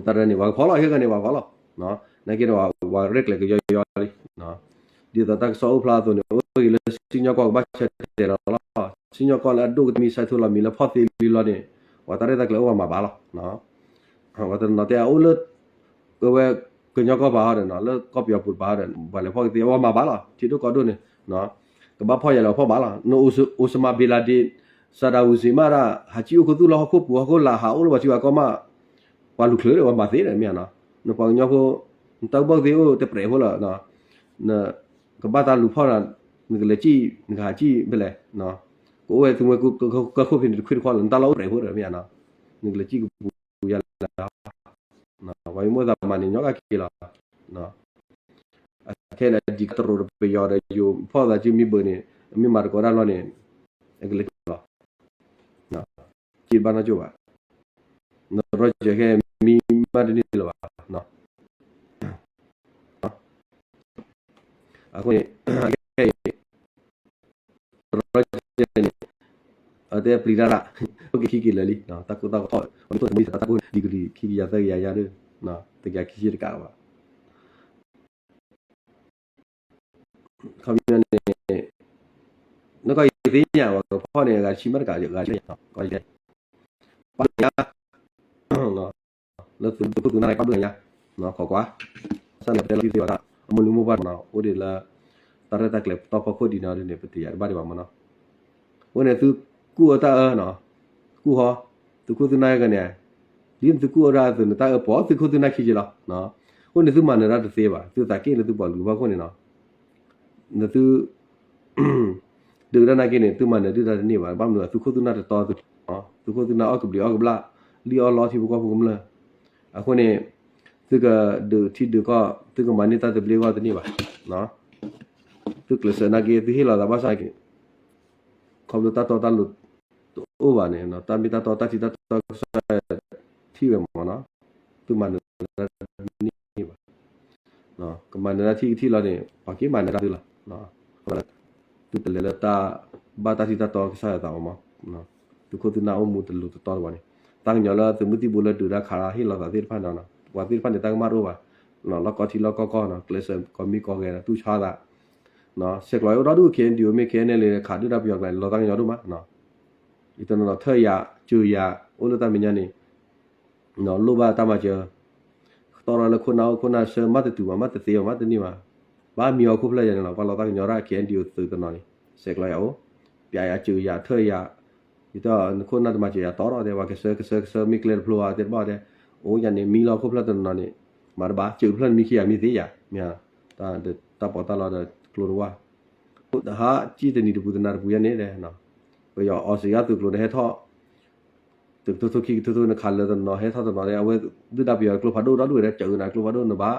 တၢ်ရဲၣ်န့ၣ် ပှၤကဖီၣ်လီၤ ခဲကနံၣ်န့ၣ် ပှၤကဖီၣ်လီၤ, နာ်က့ဒီး ပှၤရဲၣ်ကျဲၤကယီယီလံ, ဒ်သိးတၢ်ကစီၣ်အိၣ်ဖျါအသိးန့ၣ် အိၣ်ဂ့ၤလၢစံၣ်ညီၣ်ကွီၢ်ကဘၣ်ဆၢတဲာ်လီၤလီၤ, စံၣ်ညီၣ်ကွီၢ်လၢအဒိၣ်ကတၢၢ်မံၤ စဲးထိလီၤမံၤလၢဖီၣ်သ့လံလီၤန့ၣ် ပှၤတၢ်ရဲၣ်တၢ်ကျဲၤအိၣ်ပှၤမၤဘၣ်လီၤ, ပှၤတနီၤတဲအအိၣ်လၢ အဝဲ ကညီကီၢ်ပၤဟီဒီးနီၤ လၢကီၢ်ပယီၤပူၤတပၤဟီဒီး ပှၤလဲၤဖီၣ်ကသ့ အဝဲမၤဘၣ်လီၤ, ထံဒိၣ်ကီၢ်ဒိၣ်န့ၣ် ကဘၣ်ဖီၣ်ယၤလဲၣ် ဖီၣ်ဘၣ်လီၤ, န Osama bin Laden, Saddam Hussein မးဒၣ် ဟးစံၣ်အိၣ်ခူသူၣ်လၢဟီၣ်ခိၣ်ပူၤဟီၣ်ခိၣ်လာ် ဟးအိၣ်လၢပှၤထံပှၤကီၢ်မး ပှၤလူၤချုးဒီး ပှၤမၤသ့ဒီးမ့ၢ်ဧါနီၤ, နပှၤကညီဖိ နတၢ်ကူၣ်ဘၣ်ကူၣ်သ့အိၣ်တပြဲးဖိလၢာ်, ကဘၣ်တၢ်လူၤဖီၣ်နၤ, နကလဲၤစံၣ် နကဟးစံၣ်ဖဲလဲၣ်, ကအိၣ်ဝဲသုမှဲကၢၢ်ခိၣ်ဖဲန့ၣ်တခွံၣ်တခွါလၢာ် နတၢ်လီၢ်အိၣ်တပြဲးဖိဒီးမ့ၢ်ဧါနီၤ, နကလဲၤစံၣ်ကပူၤယၤလဲၣ် ပှၤမ့ၢ်မိၣ်သးမၤန့ၣ် ညီကက့ၤလီၤ, အခဲလၢာ်ဒ်ကတရိးဒီးပယီၤဒီး ယိၤဖီၣ်သးစုမ့ၢ်ဘၢၣ်န့ၣ် မ့ၢ်မၤသကိးတၢ်လီၤန့ၣ် အကလဲၤက့ၤလီၤ, က့ၤဘၣ်နီၢ်ကၠိဘၣ်, နရီကၠၢၢ်ခဲမံမးတန့ၢ်လၢၤဘၣ်, အဃိန့ၣ် ခဲအံၤ ရီကၠၢၢ်န့ၣ် အတဲပျံၤတၢ်ရၣ် အိၣ်က့ၤခံက့ၤလၢာ်လံ, တၢ်ကိၢ်တၢ်ဂီၤထီၣ် ပမ့ၢ်ထိၣ်တမံၤသးတၢ်ကိၢ် degree ခံကယၤသၢကယၤညါဒီး တကယၤခံဆံတကးလီၤဘၣ်, ခီပညီန့ၣ် နကီၢ်ယသ့ၣ်ညါ ပှၤကဖီၣ်န့ၣ် အဂၤတဆံမးတကး အဂၤတဆံညါ ကီၢ်ယသ့ၣ်ညါ ပၣ်ဘျုးညါ လၢသုးခိၣ်သုးနၢ်ပၣ်ဘျုးညါ ခိးကွၢ် စၢ်န့ၣ်ပတဲလီၤသုသ့ဝဲဒၣ် အမိၢ်လုၢ်မိၢ်ပှၢ်န့ၣ် အိၣ်ဒံးလၢ တၢ်ရဲၣ်တၢ်ကျဲၤတီဖီခိၣ်ဒ်န့ၣ်ဒ်န့ၣ် ပတယာ်တဘၣ်ဒံးဘၣ်မ့ၢ်နီၤ. အဃိန့ၣ် သုကူၣ်အီၣ်တၢ်အၢနီၤ, ကူၣ်ဟီ, သုးခိၣ်သုးနၢ်ကန့ၣ်, ဒ်သုကူၣ်အီၣ်တၢ်အၢသုးန့ၣ်တၢ်အၢပှဲၤသုးခိၣ်သုးနၢ်ခံက့လီၤ. အဃိန့ၣ် သုမၤနၢၤတၢ်တသ့ဘၣ်, သုသးက့ၣ်လၢသုပှၤကလုာ်ဖီခိၣ်န့ၣ်နီၤ, နသု ဒုးတၢ်နာ်က့န့ၣ် သုမၤနၢၤဒုၣ်ဒါတန့ၢ်ဘၣ်, ဘၣ်မနုၤသုးခိၣ်သုးနၢ်တတီသုး, သုးခိၣ်သုးနၢ်အီၣ်ကဘျံးအီၣ်ကဘျၣ်, လံၣ်အီၣ်လီထံဖိကီၢ်ဖိကမျၢၢ်, အဃိန့ၣ် သုကဒုးထံဒုးကီၢ် သုကမၤန့ၢ်တၢ်သဘျ့အဂီၢ်တန့ၢ်ဘၣ်. သုကျဲးစၢးနာ်က့ သုဟ့ၣ်လီၤသးဘၣ်ဆၣ်က့ ခီဖျိတၢ်တီတၢ်လိၤတအိၣ်ဘၣ်န့ၣ် တၢ်မ့ၢ်တၢ်တီတၢ်ထံတၢ်တီကစၢ်ယွၤထံၣ်ဝဲမ့ၢ်နီၤ, သုမၤနၢၤတၢ်တန့ၢ်ဘၣ်. ကမၤနၢၤတၢ်ထံၣ်ကထံၣ်လီၤန့ၣ် ပှၤက့ၤမၤနၢၤတၢ်သုလီၤ. သုတလဲၤလၢတၢ်ဘၣ်တၢ်ထံတၢ်တီကစၢ်ယွၤသးဘၣ်မး, သုးခိၣ်သုးနၢ်အိၣ်မူတလိၤတတီတဝီန့ၣ်, တၢ်ကညီၤလၢသုးမုၢ်သံၣ်ဘိလၢဒုးတၢ်ခးတၢ်ဟ့ၣ်လီၤသးသ့ၣ်တဖၣ်န့ၣ်, ပှၤသ့ၣ်တဖၣ်န့ၣ် တၢ်ကမၣ်တအိၣ်ဘၣ်, လီၢ်ကီထံလီၢ်ကီကီၢ်နီၤ, ကျဲးစၢးကီၤမံကီၤဂဲၤဒီး တူၢ်ဆါသး ဆဲးကျိးအိၣ်ဒီဒူၣ် ခဲအံၤဒုးမ့ၢ် ခဲအံၤန့ၣ်လၢခးဒုၣ်ဒါပယီၤကျါန့ၣ် လီၤတၢ်ကညီၤဒိၣ်မး, ယတနီၤနီၤထၢၣ်ယၤ စၢၤယၤ အိၣ်လၢတၢ်မဲာ်ညါန့ၣ် လိၣ်ဘၣ်တၢ်မၤစၢၤ, တီၢ်ဒီးလၢခိၣ်နၢ်အိၣ်ခိၣ်နၢ်ဆၢ မ့ၢ်တတုၤဘၣ် မ့ၢ်တသ့ဘၣ် မ့ၢ်တန့ၢ်ဘၣ်, ဘၣ်မံအီၤခိၣ်ဖျၢၣ်ယၤန့ၣ်လီၤ, ပှၤလီၤတၢ်ကညီၤဒၣ် ခဲအံၤဒုးသုးတနီၤန့ၣ် ဆဲးကျိးယၤအိၣ်, ပျးယၤစၢၤယၤထၢၣ်ယၤ, ယတီၢ်နခိၣ်နၢ်တမၤစၢၤယၤတီၢ်ဒီးတဲ ပှၤကဆၢကဆၢကဆၢမ့ၢ်ကျဲတဖျိဘၣ်တဲတဘၣ်တဲ, အိၣ်ယၤန့ၣ် မံလီၤခိၣ်ဖျၢၣ်တနီၤနီၤန့ၣ်, မၤတဘၣ် စၢၤတဖျၢၣ်န့ၣ်မံခံဂၤမ့ၢ်သ့ယၤ, မ့ၢ် တၢ်ပီးတၢ်လီဒီးကျိတဝၢ် တဟးကံၣ်တနံၤတပူၤတနၤတပူၤယဲန့ၣ်ဒီး, ပယီၤအီစၢၤယၤသုးကျိၤဒီးဟဲထီၣ်, တကထိခိကထိနခးလၢတနီၤ ဟဲထီၣ်တနီၤဒီး အဝဲဒုၣ်ဒါပယီၤကျိဖးဒိၣ်ဒီဒူၣ်ဝဲဒီး စၢၤနၤကျိဖးဒိၣ်နဘၣ်,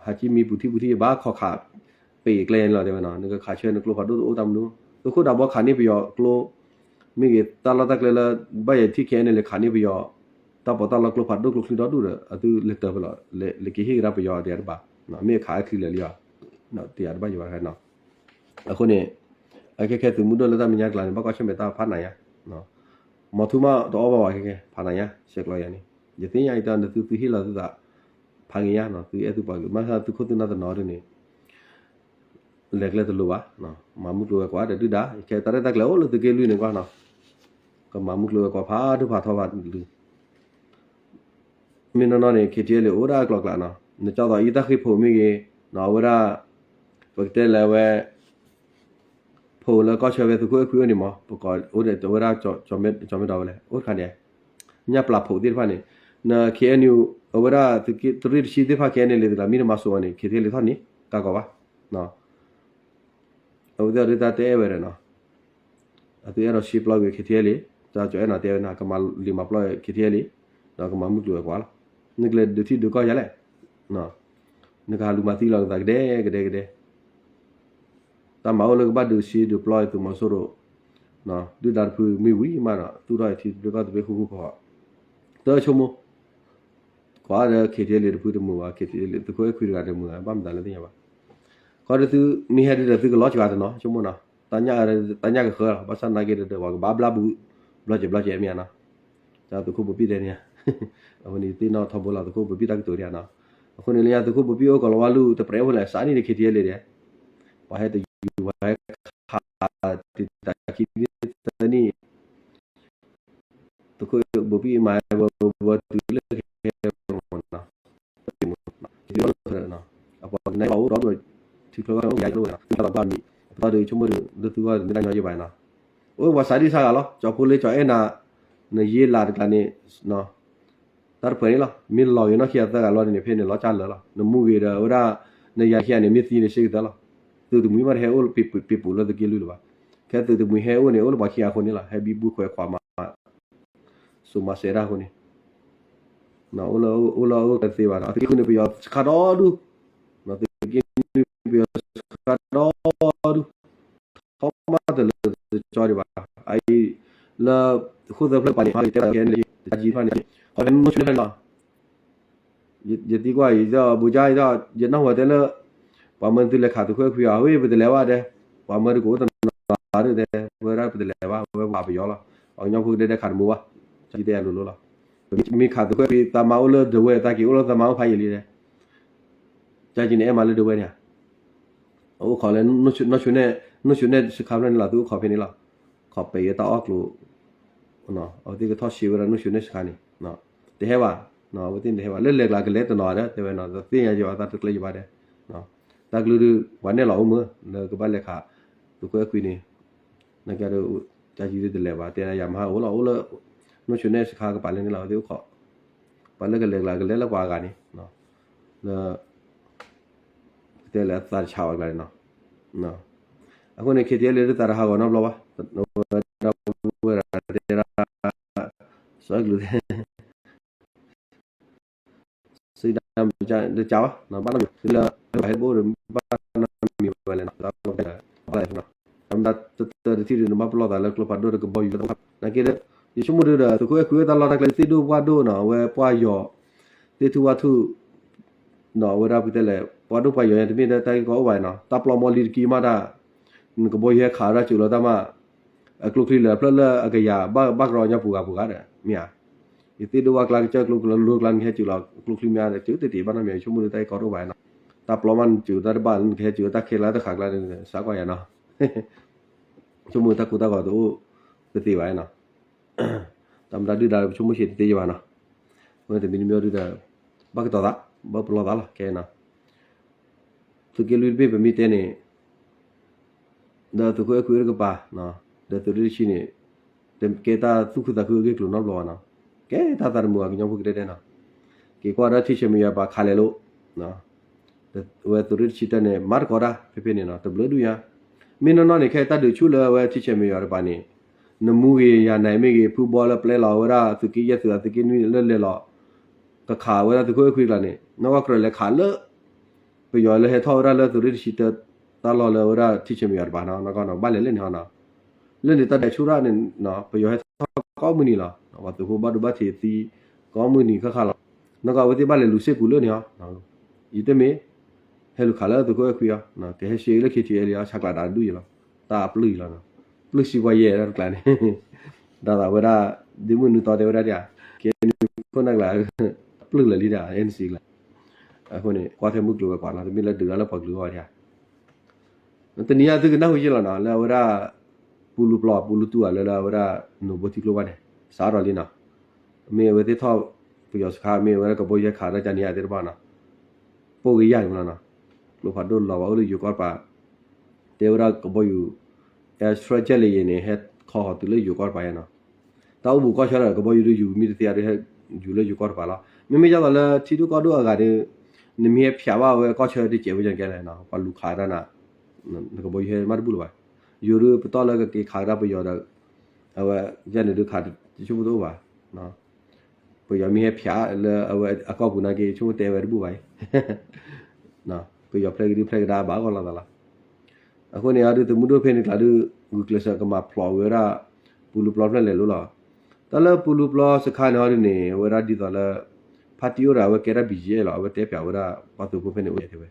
ဟးကံၣ်မံပူၤထံပူၤထံ ဘၣ်ခီခး ပ့ၤကျဲန့ၣ်လီၤတဲဝဲနီၤ, နကခးဆၢနကျိဖးဒိၣ်တအိၣ်တၢ်မနုၤ, သုးခိၣ်ဒးဘီခးန့ၢ်ပယီၤကျိ, မ့ၢ်ဂ့ၤတၢ်လီၢ်တၢ်ကျဲလၢ ဘၣ်ယဲထံၣ်ခဲအံၤန့ၣ် လဲၤခးန့ၢ်ပယီၤ တၢ်ပီးတၢ်လီကျိဖးဒိၣ်ကျိချံဒီဒူၣ်ဒီး အသုလဲၤတၢ်ဖဲလီၤ, လဲၤက့ၤဟ့ၣ်ကဒါပယီၤတယၤတဘၣ်, မ့ၢ်ခးအချံလဲၤလံ, တယၤတဘၣ်ယၤဘၣ်ခဲနီၤ. အဃိန့ၣ် အခဲခဲသုးမုၢ်ဒိၣ်လၢတၢ်မဲာ်ညါကျါန့ၣ် ဘၣ်ကွၢ်ဆၢၣ်မဲာ်တၢ်ဖးနးယါ, မီၤထူမးတအီၣ်ဘၣ်ဝဲခဲခဲ ဖးနးယါ ဆဲးကျိးယၤန့ၣ်, ယသ့ၣ်ညါအံၤတၢ် နသုသုဟ့ၣ်လီၤသုသး ဖးက့ၤယါနီၤ, သုအဲၣ်သုပှၤကလုာ် မ့ၢ်သုးခိၣ်သုးနၢ်တနီၤဒ်န့ၣ် လဲၤကျဲတလိၤဘၣ်, မၤမုၢ်ကျိၤဝဲၤကွာ်တဒုၣ်ဒါ, ယခဲတၢ်ရဲၣ်တၢ်ကျဲၤအိၣ်လၢသုးက့လွံၢ်န့ၣ်ကွၢ်နီၤ, ကမၤမုၢ်ကျိၤဝဲၤကွာ်ဖးဒိၣ်ဖးထီဖးဒိၣ်, မ့ၢ်နီၢ်နီၢ်န့ၣ် KTLA အိၣ်ဒၣ်ကျိၤကျါနီၤ, နကၠီသီအံၤတၢ်ဃ့ၢ်ဖိးမ့ၢ်ဂ့ၤ, အဝဲဒၣ် ပကတဲလၢအဝဲ ဖိးလၢကီၢ်ဆၢဝဲသုးခိၣ်အဲၣ်ခွံအိၣ်န့ၣ်မး, ပကိးအိၣ်ဒီးဝဲဒၣ် ကၠီမဲဒီးဝဲလဲၣ် အိၣ်တခါန့ၣ်, ညၣ်ပျၢ်ဖိးသ့ၣ်တဖၣ်န့ၣ်, န KNU အဝဲဒၣ်သုးက့တရ့ၣ်တဆံသ့ၣ်တဖၣ် ခဲအံၤန့ၣ်လံ တဂၤမ့ၢ်တမၤစိးဘၣ်န့ၣ် KTLA ထီၣ်န့ၣ် ကးကီးဘၣ်, အဝဲသ့ၣ်အီၤဒ်တၢ်တဲအဲၣ်ဝဲဒီးနီၤ, အသုအဲၣ်ဒိးရှဲပျီကွံာ် KTLA, တၢ်ကၠီအဲၣ်နီၤတဲဝဲန့ၣ် ကမၤလံာ်မၤပျီ KTLA, ဒီးကမၤမုၢ်ကျိၤဝဲၤကွာ်လီၤ, နကလဲၤဒုးထံဒုးကီၢ်ယၤလဲၣ်, နကဟးလူၤမၤသံလီၤနသးကဒဲကဒဲကဒဲ တၢ်မၤအိၣ်လၢကဘၣ်ဒုးရှဲဒုးပျီသုးမီၤစိရိၤ, ဒုၣ်ဒါတဖုမ့ၢ်ဝံၤမးဒီး သူၣ်ထီၣ်အံၤထံတဘျ့ကီၢ်တဘျ့ဃူဃူဖိးဖိး, တဆိကမိၣ်, ကွၢ်ဒီး KTLA တဖုတမုာ်ဘၣ်, KTLA သုးခိၣ်အဲၣ်ခွံတဂၤတမုာ်ဘၣ်, ဘၣ်မတၤလဲၣ်သ့ၣ်ညါဘၣ်, ခီဒီးသုမ့ၢ်ဟဲဒုးဒီးသုကလီၤစှၤတနီၤ ဆိကမိၣ်နီၤ, တၢ်ညၣ်ကဃၢလီၤ, ဘၣ်ဆၣ်နာ်က့ဒီး ပှၤကဘၣ်ဘျၣ်ဘူး ဘျီကဲးဘျီကဲးမ့ၢ်ဧါနီၤ, တၢ်သုးခိၣ်ဘိဘံၣ်တဲန့ၣ်ဧါ, အဃိန့ၣ်သ့ၣ်နီၣ်ထီဘိလီၤ သုးခိၣ်ဘိဘံၣ်တၢ်ကတိၤဒံးဧါနီၤ, အဃိန့ၣ်လၢညါသုးခိၣ်ဘိဘံၣ်အိၣ်ကီးလီၤဝါလူၢ်တပြဲးအိၣ်ဖဲလဲၣ် စးနံၣ်န့ၣ် KTLA ဒံး, ပှၤဟဲတယူၤပှၤဟဲခး တတၢ်ခံသၢနံၣ် သုးခိၣ်ဘိဘံၣ်မၤဝဲဝဲတုၤလၢ အပှၤကနၣ်ဘၣ်အိၣ်ဒီး ထံချၢကီၢ်အိၣ်ယါယလိၣ်ဝဲနီၤ, သုသးဘၣ်မံၤ ပသီဒီးဆိကမိၣ်ဒီး လၢသုဂီၢ်မ့ၢ်တၢ်ညီယဲၢ်ဘၣ်နီၤ, အိၣ်ပှၤစးဒံစးဂၤလီၤ ကၠီဖိလ့ကၠီအဲၣ်နၤ နယ့လးတကျါန့ၣ် တၢ်တပှဲၤန့ၣ်လီၤ, မ့ၢ်လီၤဂ့ၤနီၢ်ခံဂၤသၢဂၤလီၤန့ၣ် ဖဲန့ၣ်လီၤကၢ်လၢာ်လီၤ, နမူဂ့ၤဒီးဝဲဒၣ် နယၤခံဂၤန့ၣ် မ့ၢ်သံန့ၣ် ရှဲကသၢလီၤ, သုးတမှံၤမးတဟဲအိၣ်ပ့ၤပူၤလၢသုးက့လွံၢ်လၢၤဘၣ်, ခဲသုးတမှံၤဟဲအိၣ်န့ၣ် အိၣ်လၢပှၤခံဂၤအဃိန့ၣ်လီၤ, ဟဲဘံဘူခွဲးခွးမၤ စိၤမၤစဲးတၢ်အဃိန့ၣ် အိၣ်လၢအိၣ်လၢအိၣ်ကသ့ဘၣ်ဒီး သုးက့ဃုန့ၣ် ပယီၤစခါဒီဒူၣ်, သုးက့နွံပယီၤစခါဒီဒူၣ်, ထီမးတလၢာ်တကၠီဒံးဘၣ်, အအံၤ လၢ ဃိၣ်သၢဖျၢၣ်ပှၤန့ၣ် ဟဲကတဲတၢ်ခဲန့ၣ် တၢ်ကံၣ်တဖၣ်န့ၣ် ခီဖဲန့ၣ်နီၤ ယသံကွၢ်အံၤ ဘိကါအံၤ ယနၢ်ဟူတဲလၢ ပှၤမၢသုလဲၤခးသုးခိၣ်အဲၣ်ခွံဧါ ဝဲပတလဲၤဘၣ်တဲ, ပှၤမၢတကအိၣ်တနီၤဒ်တဲ ဝဲဒၣ်ပတလဲၤဘၣ် ဝဲပှၤပယီၤလီၤ, ပှၤကညီဖိကဒဲဒဲခးတမူဘၣ်, တၢ်ကံၣ်တဲအလိၤလိၤလီၤ, မ့ၢ်ခးသုးခိၣ်အဲၣ်ခွံ သးမါအိၣ်လၢဒဝဲၢ် သးက့ၤအိၣ်လၢသးမါအိၣ်ဖးယံာ်လံတဲ, တၢ်ကံၣ်န့ၣ်အဲၣ်မးလၢဒဝဲၢ်န့ၣ်ဧါ အအိၣ်ခိးလၢ နီၢ်ဆိန့ၣ်စခါဖျၢၣ်န့ၣ်လီၤ သုအိၣ်ခိးဖဲန့ၣ်လီၤ, ခိးပဲာ်ယတၢ်အီၣ်ကျိၤ, အဝဲသ့ၣ်ကထီၣ်ရှဲဝဲဒၣ်နီၢ်ဆိန့ၣ်စခါန့ၣ်, တဟဲဘၣ်, အဝဲသ့ၣ်န့ၣ်တဟဲဘၣ် လၢလဲၤကျါကလဲၤတနီၤဒီး တဲဝဲနီၤ တသ့ၣ်ညါယွၤအသးတကျဲယဘၣ်တဲ, တၢ်ကလုၢ်ဒုး ပှၤနဲၣ်လီၤအိၣ်မုၢ် လၢကဘၣ်လဲၤခး သုးခိၣ်အဲၣ်ခွံန့ၣ်, နာ်က့ဒီး တၢ်ကလုၢ်တလဲၤဘၣ် တဲဒၣ်ယၤမဟါအိၣ်လီၤ အိၣ်လၢ နိၣ်ဆိနဲၣ်စခါကပၤလၢန့ၣ်လီၤ ဝဲသ့ၣ်အိၣ်ခိး, ပှၤလၢကလဲၤကျါကလဲၤလၢပှၤအဂၤန့ၣ်, လၢ တဲလၢအသးတဆးဝဲကျါန့ၣ်နီၤ, အဃိန့ၣ် ခ့တ့လ့ဒုးသးတဟးဂီၤနီတဘျီဘၣ်, ဝဲဒၣ်ဝဲဒၣ်တဲဒၣ် စီၤအဲၣ်ကျုး စံဒၣ် တကးဘၣ် လၢ ဟဲတဘိဒီး ဘၣ်နီတမံၤဝဲလဲၣ်နီၤ, တၢ်မတၤတတၢတထံၣ်ဒုး နဘၣ်ပလီၢ်သးလၢကျိဖးဒိၣ်တကဘီယူၤလၢသဝီ, နာ်က့ဒီး ယဆိကမိၣ်ဒုးဒီး သုးခိၣ်အဲၣ်ခွံဝဲတၢ်လီၢ်တၢ်ကျဲ သ့ၣ်ဒိၣ်ပှၢ်ဒိၣ်နီၤ အဝဲပှၢ်ယီၤ သ့ၣ်ထူၣ်ဝၣ်ထူၣ် နီၤ အဝဲဒၣ်ပတဲလဲၣ် ပှၢ်ဒိၣ်ပှၢ်ယီၤညါ တမ့ၢ်တၢ်ဂ့ၢ်ကီအိၣ်ဘၣ်နီၤ, တၢ်ပျီမီလံတကံမးတၢ် နကဘီယူၤဟဲခးဝဲဒၣ်စၢၤလီၤတၢ်မး အကျိချံလၢာ်ဖျၢၣ်လၢအကယၤ ဘၣ်ကရီညီပူၤဂၤပူၤဂၤဒီး မ့ၢ်ဧါ, ယသ့ၣ်ဒိၣ်ဝၣ်ကျါကစၢၢ်ကျိကလီၤလိကျါ နကဟဲစၢၤလီၤကျိချံမ့ၢ်ဧါ စၢၤတတ့ၢ်ဘၣ်နီတမံၤ ယဆိကမိၣ်ဒုးတၢ်ဂ့ၢ်ကီတအိၣ်ဘၣ်နီၤ, တၢ်ပျီမးနစၢၤတၢ်တဘၣ် နကဟဲစၢၤတၢ်ခဲလၢာ်တဃာ်ကျါ စးကွၢ်ယၤနီၤ, ဆိကမိၣ်တၢ်ကိၢ်တၢ်ဂီၤတအိၣ်ပသ့ဘၣ်နီၤ တၢ်မတၤဒုၣ်ဒါ ပဆိကမိၣ်ဆံးတသ့ယဘၣ်နီၤ, အဃိတမံၤတမံၤဒုၣ်ဒါ ဘၣ်ကတီၤသး ဘၣ်ပလီၢ်သးလီၤ ခဲအံၤနီၤ, သုးက့လွံၢ်တဘ့ၣ်ပမ့ၢ်တဲန့ၣ် ဒီးသုးခိၣ်အဲၣ်ခွံတကပၤ ဒီးသုးရ့ၣ်တဆံန့ၣ် တကဲတၢ်သူၣ်ခုသးခုအဂ့ၢ်ကျိၤနီတဘျီဘၣ်နီၤ, ကဲတၢ်သးတမုာ်ဘၣ် ကညီဖိကဒဲဒဲနီၤ, က့ၤကွၢ်ဒီးထံဆဲးမံယွၤတကပၤခးလဲၤလိၤ ဝဲသုးရ့ၣ်တဆံတၢန့ၣ် မၤသကိးတၢ်ဖဲဖဲန့ၣ်နီၤ တဘျုးဒုၣ်ညါ, မ့ၢ်နီၢ်နီၢ်န့ၣ် ခဲအံၤတၢ်ဒုးဆူၣ်လၢအဝဲထံဆဲးမံယွၤတကပၤန့ၣ်, နမူဂ့ၤယၤနဲမ့ၢ်ဂ့ၤ ဖုဘီလၢပျဲလီၤဝဲဒၣ်သုးက့ယဲၢ်သုး သုးက့နွံလၢလဲၤလီၤ ကခးဝဲဒၣ်သုးခိၣ်အဲၣ်ခွံကျါန့ၣ် နီၢ်ကီၢ်ကြၢးလဲၤခးလၢ ပယီၤလၢဟဲထီၣ်ဝဲဒၣ်လၢသုးရ့ၣ်တဆံတၢ တၢ်လီၢ်လၢဝဲဒၣ်ထံဆဲးမံယွၤတကပၤနီၤ နီၢ်ကီၢ်နီၤ ဘၣ်လဲၤလၢန့ၣ်ဟီနီၤ, လၢန့ၣ်တၢ်ဒုးဆူၣ်ဒၣ်န့ၣ် ပယီၤဟဲထီၣ်ကိးမုၢ်နံၤလီၤ, ပှၤသုးဖိဘၣ်ဒိဘၣ်ထံးသံ ကိးမုၢ်နံၤခါခါလီၤ, နီၢ်ကီၢ်အဝဲသ့ၣ်ဘၣ်လဲၤလူၤစ့ၢ်ကီးလၢန့ၣ်ဟီ, ယတမ့ၢ် ဟဲလူၤခးလၢသုးခိၣ်အဲၣ်ခွံအီၤ ကဟဲရှဲလၢ ခ့ထံအဲလံ အီၤ ဆးကျးဒၣ်ဒုၣ်ယဲလီၤ, တၢ်အပျုၢ်ယံလီၤ, ပျုၢ်စံးပှၤယဲၢ်တၢ်တကျါန့ၣ်, ဒ်သိးဝဲဒၣ် ဒ့မုၣ်နုာ်သီတဲဝဲဒၣ်ဒ်ဧါ, ကဲန့ၣ်ခိၣ်နၢ်ကျါ ပျုၢ်လၢာ်လံဒၣ် အဲၣ်နစံကျါ, အဃိန့ၣ် ကွၢ်ထဲမုၢ်ကျိၤဝဲၤကွာ်လီၤ တမ့ၢ်လၢဒုးတၢ်လၢပှၤကလုာ်အဂီၢ်ဒ်ဧါ တနံၤအံၤသုကနၢ်ဟူယဲၢ်လီၤနီၤ လၢအဝဲဒၣ် ပူလူပျီ ပူလူတူၢ်အလၢလၢအဝဲဒၣ် နိၣ်ဘိထံကျိဘၣ်န့ၣ် စးထီၣ်လံနီၤ, မ့ၢ်အဝဲသ့ၣ်ထီၣ်ပယီၤစခါ မ့ၢ်အဝဲဒၣ်ကဘီယူၤဟဲခးတၢ်ကန့ၣ်အသ့ၣ်တဖၣ်နီၤ, ပိၢ်က့ၤယၢ်န့ၣ်လီၤနီၤ, ကျိဖးဒိၣ်လီၤဘၣ်အိၣ်လၢယိၤကီၢ်တပၤ, တဲဝဲဒၣ်ကဘီယူၤ air strike jet လၢယဲၢ်န့ၣ် ဟဲခီဟီၤတုၤလၢယိၤကီၢ်တပၤယဲၢ်နီၤ, တၢ်အိၣ်ဘူးကီၢ်ဆၢဒီး ကဘီယူၤဒုးယူၤမ့ၢ်တသ့ဧါဒုး ဟဲယူၤလၢယိၤကီၢ်တပၤလီၤ, မ့မ့ၢ်ဒ်သိးလၢထံဒိၣ်ကီၢ်ဒိၣ်အဂၤဒီး နမ့ၢ်ဟဲဖျးဘၣ်ဝဲကီၢ်ဆၢတစဲးဝဲကဲလဲၣ်နီၤ ပှၤလူၤခးတၢ်နၤ နကဘီယူၤဟဲမးတဘူၣ်လၢၤဘၣ်, ယိၤဒုးပတီၢ်လၢကက့ၤခးကဒါပယီၤဒီး အဝဲ ယဲၢ်န့ၣ်ဒုးခး ယဆိကမိၣ်တအိၣ်ဘၣ်, ပယီၤမ့ၢ်ဟဲဖျးလၢအဝဲအကီၢ်ပူၤနာ်က့ ယဆိကမိၣ်တဲဝဲတဘူၣ်ဘၣ်အံၤ, ပယီၤဖျဲးကဒုဖျဲးကဒါဘၣ်အဂီၢ်လိာ်သးလီၤ, အဃိန့ၣ်အဒုး သုးမုၢ်ဒိၣ်ဖဲန့ၣ်ကျါဒုး ဂုာ်ကျဲးစၢးကမၤဖျိးဝဲဒၣ် ပူလူပျီဖျၢၣ်လဲၤလိၤလီၤ, တၢ်လၢပူလူပျီစခါန့ၣ်အီၤဒုးန့ၣ် အဝဲဒၣ်ဒ်သိးလၢ ဖါတံၢ်အိၣ်ဒီး အဝဲကဲဒၣ် ဘီၣ်ကၠ့ၣ် လီၤ အဝဲတဲဖျါဝဲဒၣ် ပှၤသုးဖိဖဲန့ၣ်အိၣ်ယဲၢ်တဲဝဲ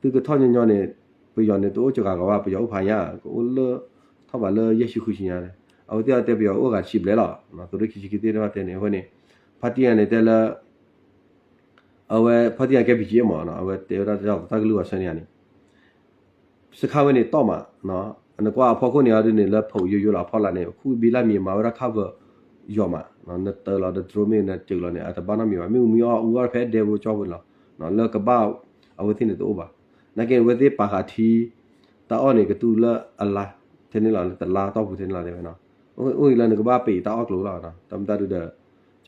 သုကထီၣ်ညီညီန့ၣ် ပယီၤန့ၣ် တအိၣ်စှၤဂၤဘၣ် ပယီၤအိၣ်ဖးညါ ကအိၣ်လၢ ထီၣ်ဘးလၢယဲၢ်ဆံဃုဆံညါန့ၣ် အဝဲသ့ၣ်အတဲပယီၤအိၣ်ဂၤတဆံဘျဲၣ်လီၤ, သုးရ့ၣ်ခံဆံခံသ့ၣ်တဖၣ်တဲန့ၣ် အဃိန့ၣ် ဖါတံၢ်ယၤန့ၣ်တဲလၢ အဝဲဖါတံၢ်ယၤကဲ ဘီၣ်ကၠ့ၣ် မး အဝဲတဲဝဲဒၣ်တၢ်သးကလုၢ်ဝဲဆၢန့ၣ်န့ၣ် စခါဝဲန့ၣ်တီၢ်မး, နကွၢ်အဖီခိၣ်န့ၣ်အီၤဒုးန့ၣ် လၢဖီးယိယိလီၤ အဖီလာ်န့ၣ် ခူၣ်ဘံလၢမံၤမၤဝဲဒၣ် cover ယိာ်မး, နတၢၤလီၤဒီး drone မ့ၢ်ဂ့ၤ နတၢၤလီၤန့ၣ် အတဘၣ်နီတမံၤဘၣ်, မ့ၣ်အူမ့ၢ်အီၣ်အူအီၣ်ဖဲဒဲဖိကၠီဖိန့ၣ်လီၤ, လၢကဘၣ် အဝဲသ့ၣ်န့ၣ်တအိၣ်ဘၣ်, နာ်က့အဝဲသ့ၣ်ပာ်ဃာ်ထံ တၢ်အီၣ်န့ၣ် ကတူၢ်လၢအလါ ထဲန့ၣ်လီၤ လၢတလါတီၢ်ပူၤထဲန့ၣ်လီၤတဲဝဲနီၤ, အိၣ်အံၤလၢနကဘၣ်ပံးတၢ်အီၣ်ကျိၤလီၤ, တၢ်မတၤဒုးဒီး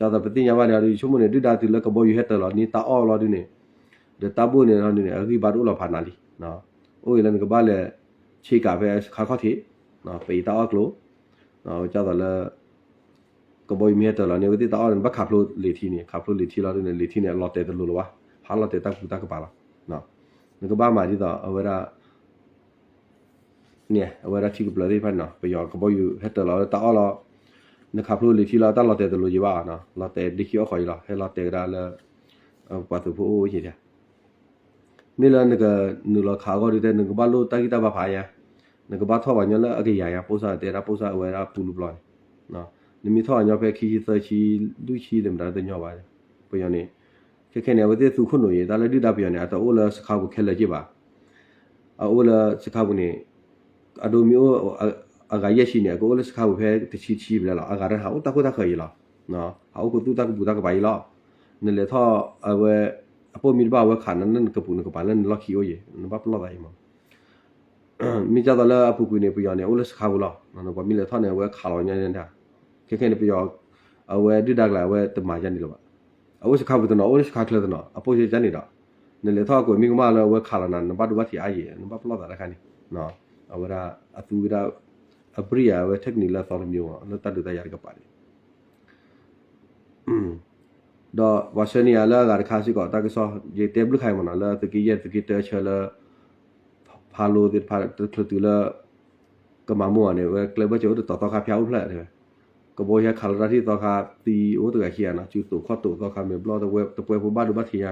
ကၢ်သိးပသ့ၣ်ညါဘၣ်န့ၣ်အီၤဒုး ယဆိကမိၣ်န့ၣ် ဒုၣ်ဒါတုၤလၢကဘီယူၤဟဲတၢၤလီၤန့ၢ်တၢ်အီၣ်လီၤဒုးန့ၣ်, ဒီးတၢ်ဘိၣ်န့ၣ်လီၤဒုးန့ၣ် အဂံၢ်ဘါတအိၣ်လီၤဖးနးလံ, အိၣ်အံၤလၢနကဘၣ်လဲၤ ဆ့ကၤဖဲခါခီၣ်ထံး ပံးတၢ်အီၣ်ကျိၤ, ကၢ်သိးလၢ ကဘီယူၤမ့ၢ်ဟဲတၢၤလီၤန့ၣ် အဝဲသ့ၣ်တၢ်အီၣ်န့ၣ် နဘၣ်ခးဖျိလံာ်ထံန့ၣ် ခးဖျိလံာ်ထံလီၤဒုးန့ၣ် လံာ်ထံန့ၣ် လီၤတဲာ်တလိၤလၢၤဘၣ်, ဟးလီၤတဲာ်တၢ်ကူတၢ်ကပၤလီၤ, နကဘၣ်မၤဒ်သိးအဝဲဒၣ် န့ၣ် အဝဲဒၣ်ထံကပျၢၤသ့ၣ်တဖၣ်န့ၣ်နီၤ ပယီၤကဘီယူၤဟဲတၢၤလီၤတၢ်အီၣ်လီၤ, နခးဖျိလံာ်ထံလီၤ တၢ်လီၤတဲာ်တလိၤယံၤဘၣ်နီၤ လီၤတဲာ်ဒ့ခံအီၣ်ဃီအံၤလီၤ ဟဲလီၤတဲာ်ကဒါလၢ ပှၤသုးဖိအိၣ်ဝဲယံၤဒၣ်, မ့ၢ်လၢနကနုာ်လီၤခးအဂီၢ်ဒုးတဲ နကဘၣ်လိၣ်တၢ်ဂံၢ်တၢ်ဘါဖးညါ, နကဘၣ်ထီၣ်ပှၤညီလၢအကယၤညါ ပိၢ်စၢ်တဲဒၣ်ပိၢ်စၢ်အဝဲဒၣ်ပူလူပျီန့ၣ်, နမ့ၢ်ထီၣ်ပှၤညီဖဲခံဆံသၢဆံ လွံၢ်ဆံသ့ၣ်မတၤတညီဘၣ်, ပယီၤန့ၣ် ခဲခဲန့ၣ် အဝဲသ့ၣ်သူခိၣ်နူာ်အံၤ တၢ်လၢဒုၣ်ဒါပယီၤန့ၣ် အတအိၣ်လၢစခါပူၤခဲလၢာ်က့ဘၣ်, အအိၣ်လၢစခါပူၤန့ၣ် အဒိမ့ၢ်အိၣ် အဂၤယဲၢ်ဆံန့ၣ် အကအိၣ်လၢစခါပူၤဖဲတဆံတဆံဘျဲၣ်လီၤ အဂၤတဟးအိၣ်တၢ်ခိၣ်တၢ်ဃၢၤအံၤလီၤ, ဟးအိၣ်ခိးသူၣ်တၢ်ကပူၤတၢ်ကပၤအံၤလီၤ, နလဲၤထီၣ်အဝဲ အပိၢ်မံတဘၣ် အဝဲခးနၤလၢနကပူၤနကပၤလၢနလီၢ်ခံအိၣ်ယဲၤ နဘၣ်ပလီၢ်သးအံၤမး. မ့ၢ်ဒ်သိးလၢအပူၤကွံာ်န့ၣ် ပယီၤန့ၣ် အိၣ်လၢစခါပူၤလီၤ. ပှၤမ့ၢ်လဲၤထီၣ်န့ၣ် အဝဲခးလီၤညါန့ၣ်ဒၣ်, ခဲခဲန့ၣ် ပယီၤ အဝဲဒုၣ်ဒါကျါ အဝဲတမၤယါန့ၣ်လၢၤဘၣ်. အအိၣ်စခါပူၤတနီၤ အိၣ်လၢစခါချၢတနီၤ အပိၢ်ယဲၤကါန့ၣ်ဒီး နလဲၤထီၣ်ကွဲးမ့ၢ်ကမၣ်လၢအဝဲခးလီၤနၤ နဘၣ်ဒိဘၣ်ထံးအါယဲၤ နဘၣ်ပလီၢ်သးတခါန့ၣ် အဝဲဒၣ်အသူဝဲဒၣ် အပြံၢ်ယၤ အဝဲ technique လၢအသီတမံၤမး လၢတၢ်ဒုးတၢ်ယၤတကပၤန့ၣ် ဒီးပှၤဆှၢန့ၢ်ယၤလၢအဂၤတခါစ့ၢ်ကီး တၢ်ကစီၣ် ယတဲဘျုးခါအံၤမးနီၤ လၢသုးက့ယဲၢ်သုးက့တၢဆၢလၢ ဖးလိသ့ၣ်တဖၣ် တချုးတုၤလၢ ကမၤမိၢ်အီၤန့ၣ် ဝဲကျဲဘၢၣ်စၢၤအိၣ်တတီၤသီခါဖၠါအိၣ်ဖျဲၣ်တဲဝဲ, ကဘီယူၤဟဲခးလီၤတၢ်ထံၣ်သီခါသံအိၣ်တဂၤခံဂၤနီၤ စုတိာ်ခီၣ်တိာ်သီခါမဲာ်ဘျီၣ် တပှဲၤဖိဘၣ်ဒိဘၣ်ထံးယါ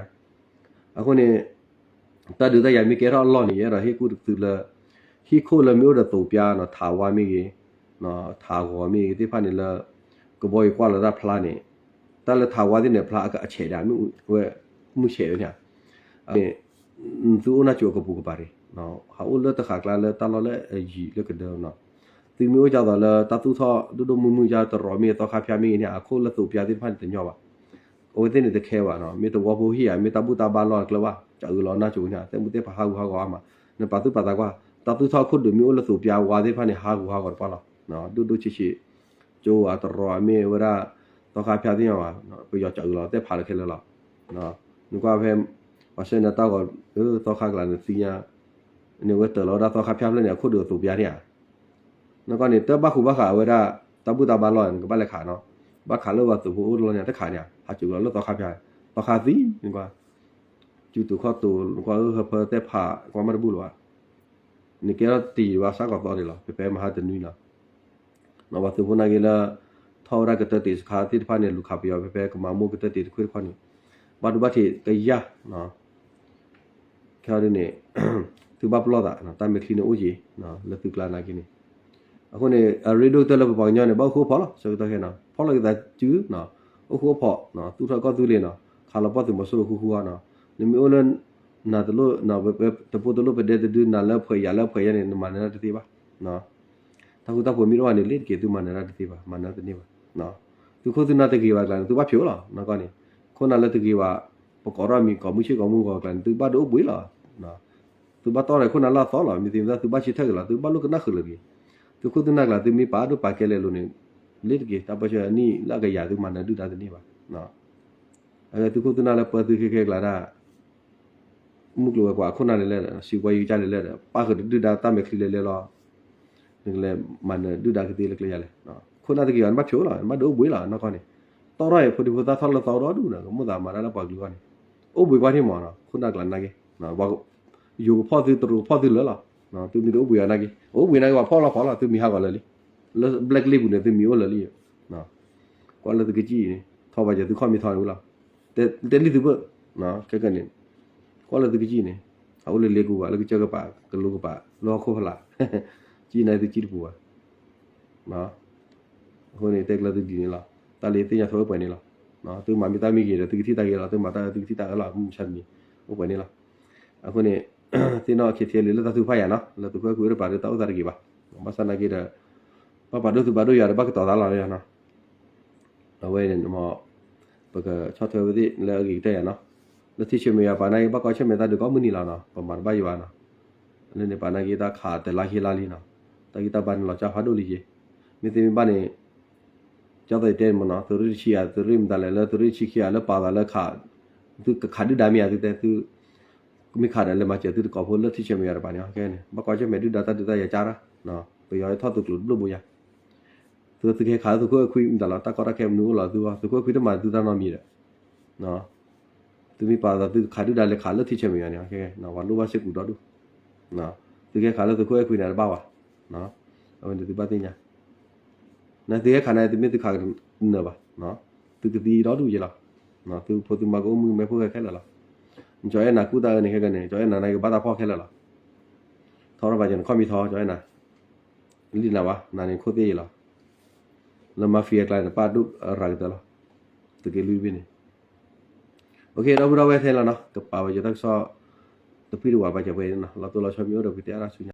အဃိန့ၣ် တၢ်ဒုးတၢ်ယၤမ့ၢ်ကဲထီၣ်အလီၢ်န့ၣ် ယအဲၣ်ဒိးဟ့ၣ်ကူၣ်တသုလၢ ဟံၣ်ခိၣ်လၢမ့ၢ်အိၣ်ဒီးသိးပၠါနီၤ ထးဝါမ့ၢ်ဂ့ၤ ထးဂီၤမ့ၢ်ဂ့ၤသ့ၣ်တဖၣ်န့ၣ်လၢ ကဘီယူၤကွၢ်လီၤတၢ်ဖျါန့ၣ် တၢ်လၢထးဝါသ့ၣ်န့ၣ် ဖျါအဆဲးဒၣ် ဝဲ မုၢ်ဆဲးဝဲန့ၣ် သုအိၣ်နၢ်ကၠိအကပူၤကပၤရံ ဟးအိၣ်လၢတဃာ်ကျါလၢတၢ်လီၢ်လၢအယံၤလၢကဒၢနီၤ သုမ့ၢ်အိၣ်ဒ်သိးလၢတၢ်သူၣ်ထီၣ်ဒိၣ်ဒိၣ်မုၢ်မုၢ် တရီးမ့ၢ်သီခါဖၠါမ့ၢ်ဂ့ၤန့ၣ် အခိၣ်လၢသိးပၠါသ့ၣ်တဖၣ်န့ၣ်တညီဘၣ် အဝဲသ့ၣ်န့ၣ်တခဲဘၣ်နီၤ မ့ၢ်သဝီဖိဟံၣ်ဧါ မ့ၢ်တၢ်ဘူၣ်တၢ်ဘါလီၢ်အကျဲဘၣ် ကအုးလီၤနၢ်ကၠိန့ၣ် သဲမူသဲဖးဟးဂူာ်ဟးဂီၤအါမး နပာ်သူၣ်ပာ်သးကွၢ် တၢ်သူၣ်ထီၣ်ခိၣ်ဒုးမ့ၢ်အိၣ်လၢသိးပၠါဝါသ့ၣ်တဖၣ်န့ၣ် ဟးဂူာ်ဟးဂီၤတပှၢ်လီၤ ဒိၣ်ဒိၣ်ဆံးဆံး ကၠိဧါ တရီးမ့ၢ်ဝဲဒၣ် သီခါဖၠါသ့ၣ်ညါဘၣ် ပယီၤကအုးလီၤသဲဖးလၢခဲလၢာ်လီၤ နကွၢ်ဖဲ ပှၤဆှၢန့ၢ်တၢ်ဂီၤ သီခါကျါန့ၣ်သ့ၣ်ညါ န့ၣ်ဝဲတၢးလီၤဝဲဒၣ်သီခါဖၠါဖျၢၣ်န့ၣ် အခိၣ်ဒုးအသိးပၠါန့ၣ်ဧါ နကီၢ်န့ၣ် တၢ်ဘၣ်ဃူဘၣ်ဃးဝဲဒၣ် တၢ်ဘူၣ်တၢ်ဘါလီၢ် နကဘၣ်လဲၤခးနီၤ ဘၣ်ခးလၢပှၤသုးဖိအိၣ်တလီၢ်န့ၣ် တခးန့ၣ် ဟးကၠိလီၤလၢသီခါဖၠါ သီခါသံ နကွၢ် စုတိာ်ခီၣ်တိာ် နကွၢ်ဟၢဖၢသဲဖး ကွၢ်မးတဘူၣ်လၢၤဘၣ် နကဲထီၣ်တယံာ်ဘၣ်စးကီးသီန့ၣ်လီၤ ဖဲဖဲမဟါတနွံလီၤ ပှၤသုးဖိနာ်က့လၢ ထီၣ်ဝဲဒၣ်ကတၢၢ်တ့ၢ်စခါသ့ၣ်တဖၣ်န့ၣ် လူၤခးပယီၤဖဲဖဲကမၤမိၢ်ကတၢၢ်တ့ၢ်တခွ့ၣ်တခီန့ၣ် ဘၣ်ဒိဘၣ်ထံးကယၢ် ခဲအံၤဒ်န့ၣ် သုဘၣ်ပလီၢ်သး တၢ်မဲာ်ချံန့ၣ်အိၣ်က့ၤ လၢသုကျါနာ်က့န့ၣ် အဃိန့ၣ် အရ့ဒိၣ်ကတၢၢ်လၢပပှၤကညီန့ၣ် ဘၣ်အိၣ်ဃူအိၣ်ဖိးလီၤ ဆၢကတီၢ်ခဲနီၤ ဖီၣ်လီၤက့ၤသးစုနီၤ အိၣ်ဃူအိၣ်ဖိး သူၣ်ထီၣ်ကီၢ်သူလ့ၤနီၤ ခးလီၤပှီၢ်သုးမီၤစိရိၤဃူဃူအီၤနီၤ နမ့ၢ်အိၣ်လၢ နၤတလိၣ် တပိၢ်တလိၣ်ပဒဲတဒု နၤလၢဖှဲးယၤလၢဖှဲးယဲန့ၣ် နမၤနၢၤတၢ်တသ့ဘၣ် တၢ်ဃူတၢ်ဖိးမ့ၢ်တအိၣ်ဘၣ်န့ၣ် လ့တက့ၤသုမၤနၢၤတၢ်တသ့ဘၣ် မၤနၢၤတန့ၢ်ဘၣ် သုခိၣ်သုနၢ်တဂ့ၤဘၣ်ကျါန့ၣ် သုဘၣ်ဖျိးလီၤ နကီၢ်န့ၣ် ခိၣ်နၢ်လၢတဂ့ၤဘၣ် ပကိးထီၣ်မံၤကိးမုၢ်ဆ့ၣ်ကိးမုၢ်ဂီၤကျါန့ၣ် သုဘၣ်ဒိအိၣ်ဘှံးလီၤ သုဘၣ်တီၢ်ဒီးခိၣ်နၢ်လၢအသီလီၤ မ့ၢ်သ့မ့ၢ်သးသုဘၣ်ဆၢထၢၣ်က့ၤလီၤ သုဘၣ်လိၣ်ကနၣ်ဃုာ်လၢၤတဂ့ၤ သုခိၣ်သုနၢ်ကျါ သုမ့ၢ်ပာ်ဒိၣ်ပာ်ကဲလဲာ်လိၤန့ၣ် လ့တက့ၤ တၢ်ပၢဆှၢအနံၣ်လၢအကယၤသုမၤနၢၤဒုၣ်ဒါတန့ၢ်ဘၣ် အဝဲသုခိၣ်သုနၢ်လၢပၢသုခဲခဲကျါဒၣ် မုၢ်ကျိၤဝဲၤကွာ်အခိၣ်နၢ်လဲၤလဲၤဒီး စံးပှၤယုကစၢ်လဲၤလဲၤဒီး ပၣ်ဃုာ်တဒုၣ်ဒါတၢ်မဲာ်ချံလဲၤလဲၤလီၤ နကလဲၤမၤနၢၤဒုၣ်ဒါကသ့လၢကျဲယၤလဲၣ် ခိၣ်နၢ်တဂ့ၤဘၣ် နဘၣ်ဖျိးလီၤ နဘၣ်ဒိအိၣ်ဘှံးလီၤ နီၢ်ကီၢ်န့ၣ် တီၢ်ထီၣ်အံၤ ဖိဒံဖိသၣ်ထီၣ်လၢသီဒီဒူၣ်ဒီး ကမိၣ်သးမၤတၢ်လၢပှၤကလုာ်အဂီၢ်န့ၣ် အိၣ်ဘှံးကွၢ်ထံၣ်မးနီၤ ခိၣ်နၢ်ကျါနာ်က့ ယိၤကဖီၣ်သု တရူးကဖီၣ်သုလၢာ်လီၤ သုမ့ၢ်တအိၣ်ဘှံးအီၤနာ်က့ အိၣ်ဘှံးနာ်က့ ပှၤဖီၣ်လီၤဖီၣ်လီၤ သုမံၤဟးဂီၤလၢာ်လံ လၢ black list ပူၤန့ၣ် သုမံၤအိၣ်လၢာ်လံ ကွၢ်လၢသုကစံၣ်န့ၣ် ထီၣ်ဘၣ်ယသုခီၣ်မ့ၢ်ထီန့ၣ်ဝံၤလီၤ တဲလံသုဘၢၣ် ခဲကနံၣ်န့ၣ် ကွၢ်လၢသုကစံၣ်န့ၣ် အအိၣ်လၢလ့ကူဘၣ် လၢကစၢၢ်ကပၤ ကလိကပၤ လၢဟီၣ်ခိၣ်ဖီလာ် ကံၣ်န့ၣ်သုကံၣ်တပူၤဘၣ် အဃိန့ၣ် တဲကျၢၤသုဒ်န့ၣ်လီၤ တၢ်လၢသ့ၣ်ညါထီၣ်ဝဲပှဲၤန့ၣ်လီၤ သုမၤမ့ၢ်တၢ်မ့ၢ်ဂ့ၤဒီး သုကထံၣ်တၢ်ဂ့ၤလီၤ သုမၤတၢ်အၢ သုကထံၣ်တၢ်အၢလီၤ မုၢ်မဆါတနံၤ အိၣ်ပှဲၤန့ၣ်လီၤ အဃိန့ၣ် သ့ၣ်နီၣ် KTLA လၢတၢ်ထုကဖၣ်ယၤနီၤ လၢသုးခိၣ်အဲၣ်ခွံအိၣ်တပၤဒီး တၢ်အိၣ်သးတဂ့ၤဘၣ် ဘၣ်ဆၣ်နာ်က့ဒီး ဘၣ်ပာ်ဒိၣ်သုးဘၣ်ဒိၣ်ယၤဒီး ဘၣ်ကတီၤသးလီၤနီၤ အဝဲန့ၣ် ပကဆီၣ်ထွဲဝဲသ့ၣ်လၢအဂ့ၤကတၢၢ်ယၤနီၤ လၢထံဆၢမ့ၢ်ယွၤပာ်နာ်က့ ဘၣ်ကွၢ်ဆၢၣ်မဲာ်တၢ်ဒုးကိးမုၢ်နံၤလီၤနီၤ ပမၤတဘၣ်ယွၤနီၤ လၢန့ၣ်ပာ်နာ်က့ တၢ်ခးတလါဟ့လါလံနီၤ တၢ်ဂံၢ်တၢ်ဘါန့ၣ်လီၤကၢ်ဖးဒိၣ်လံယ့ မ့ၢ်သ့မ့ၢ်ဘၣ်န့ၣ် ကၠီသးတဲမ့ၢ်နီၤ သုးရ့ၣ်တဆံယၤ သုးရ့ၣ်မတၤလဲၣ် လၢသုးရ့ၣ်တဆံခံဂၤလၢပာ်သးလၢခး သုကခးဒုၣ်ဒါမ့ၢ်ဧါ သုတဲသု မ့ၢ်ခးဒီးလဲၤမၤစၢၤသုတကိးဖိလၢထံဆၢမ့ၢ်ယွၤတပၤန့ၣ် ခဲန့ၣ် ဘၣ်ကွၢ်ဆၢၣ်မဲာ်ဒုၣ်ဒါတၢ်ဒုးတၢ်ယၤကၢ်တၢ် ပယီၤထီၣ်သုးကျိၤတဘျီဘိယၤ သုသုကဟဲခးလၢသုးခိၣ်အဲၣ်ခွံ မတၤလီၤ တၢ်ကီတၢ်ခဲမနုၤအိၣ်လီၤသုဂီၢ် သုးခိၣ်အဲၣ်ခွံတမၤသုတၢ်နီတမံၤဒီး သုမ့ၢ်ပာ်သးသုခးဒုၣ်ဒါလဲၤခးလၢထံဆၢမ့ၢ်ယွၤန့ၣ် ပှၤလိၣ်ဘၣ်စ့ၢ်ကီးဒီဒူၣ် သုကဟဲခးလၢသုးခိၣ်အဲၣ်ခွံန့ၣ်တဘၣ်ဘၣ် အဝဲန့ၣ်သုဘၣ်သ့ၣ်ညါ နသုဟဲခးန့ၣ် သုမ့ၢ်သုခးကနၢၤဘၣ် သုကသံဒီဒူၣ်ယ့လီၤ သုဖိသုမါကအိၣ်မုာ်မဲာ်ဖိၣ်ဃဲခဲလၢာ်လီၤ နကၠီအဲၣ်နၤကူၣ်တၢ်အၢန့ၣ်ခဲကနံၣ် ကၠီအဲၣ်နၤနာ်က့ဘၣ်တၢ်ဖီၣ်ခဲလၢာ်လီၤ ထီထီၣ်ဘၣ်ကဲနခီၣ်မ့ၢ်ထီ ကၠီအဲၣ်နၤ လံနၤဝါ နၤန့ၣ်ခိၣ်သ့ၣ်ယ့လီၤ လၢ mafia အကျါန့ၣ် ပၣ်ဒိၣ်ရၤကတၢၢ်လီၤ သုးက့လွံၢ်ဘ့ၣ်န့ၣ် ဒီပုၢ်ဒီဝဲၢ်ထဲလီၤနီၤ ကပာ်ဝဲယတၢ်ကစီၣ် တပှံၢ်တဝၤဘၣ်ကပှဲၤနီၤ လီၤတိၢ်လီၤဆီမ့ၢ်အိၣ်ဒီးပကတဲအါထီၣ်ဆူညါ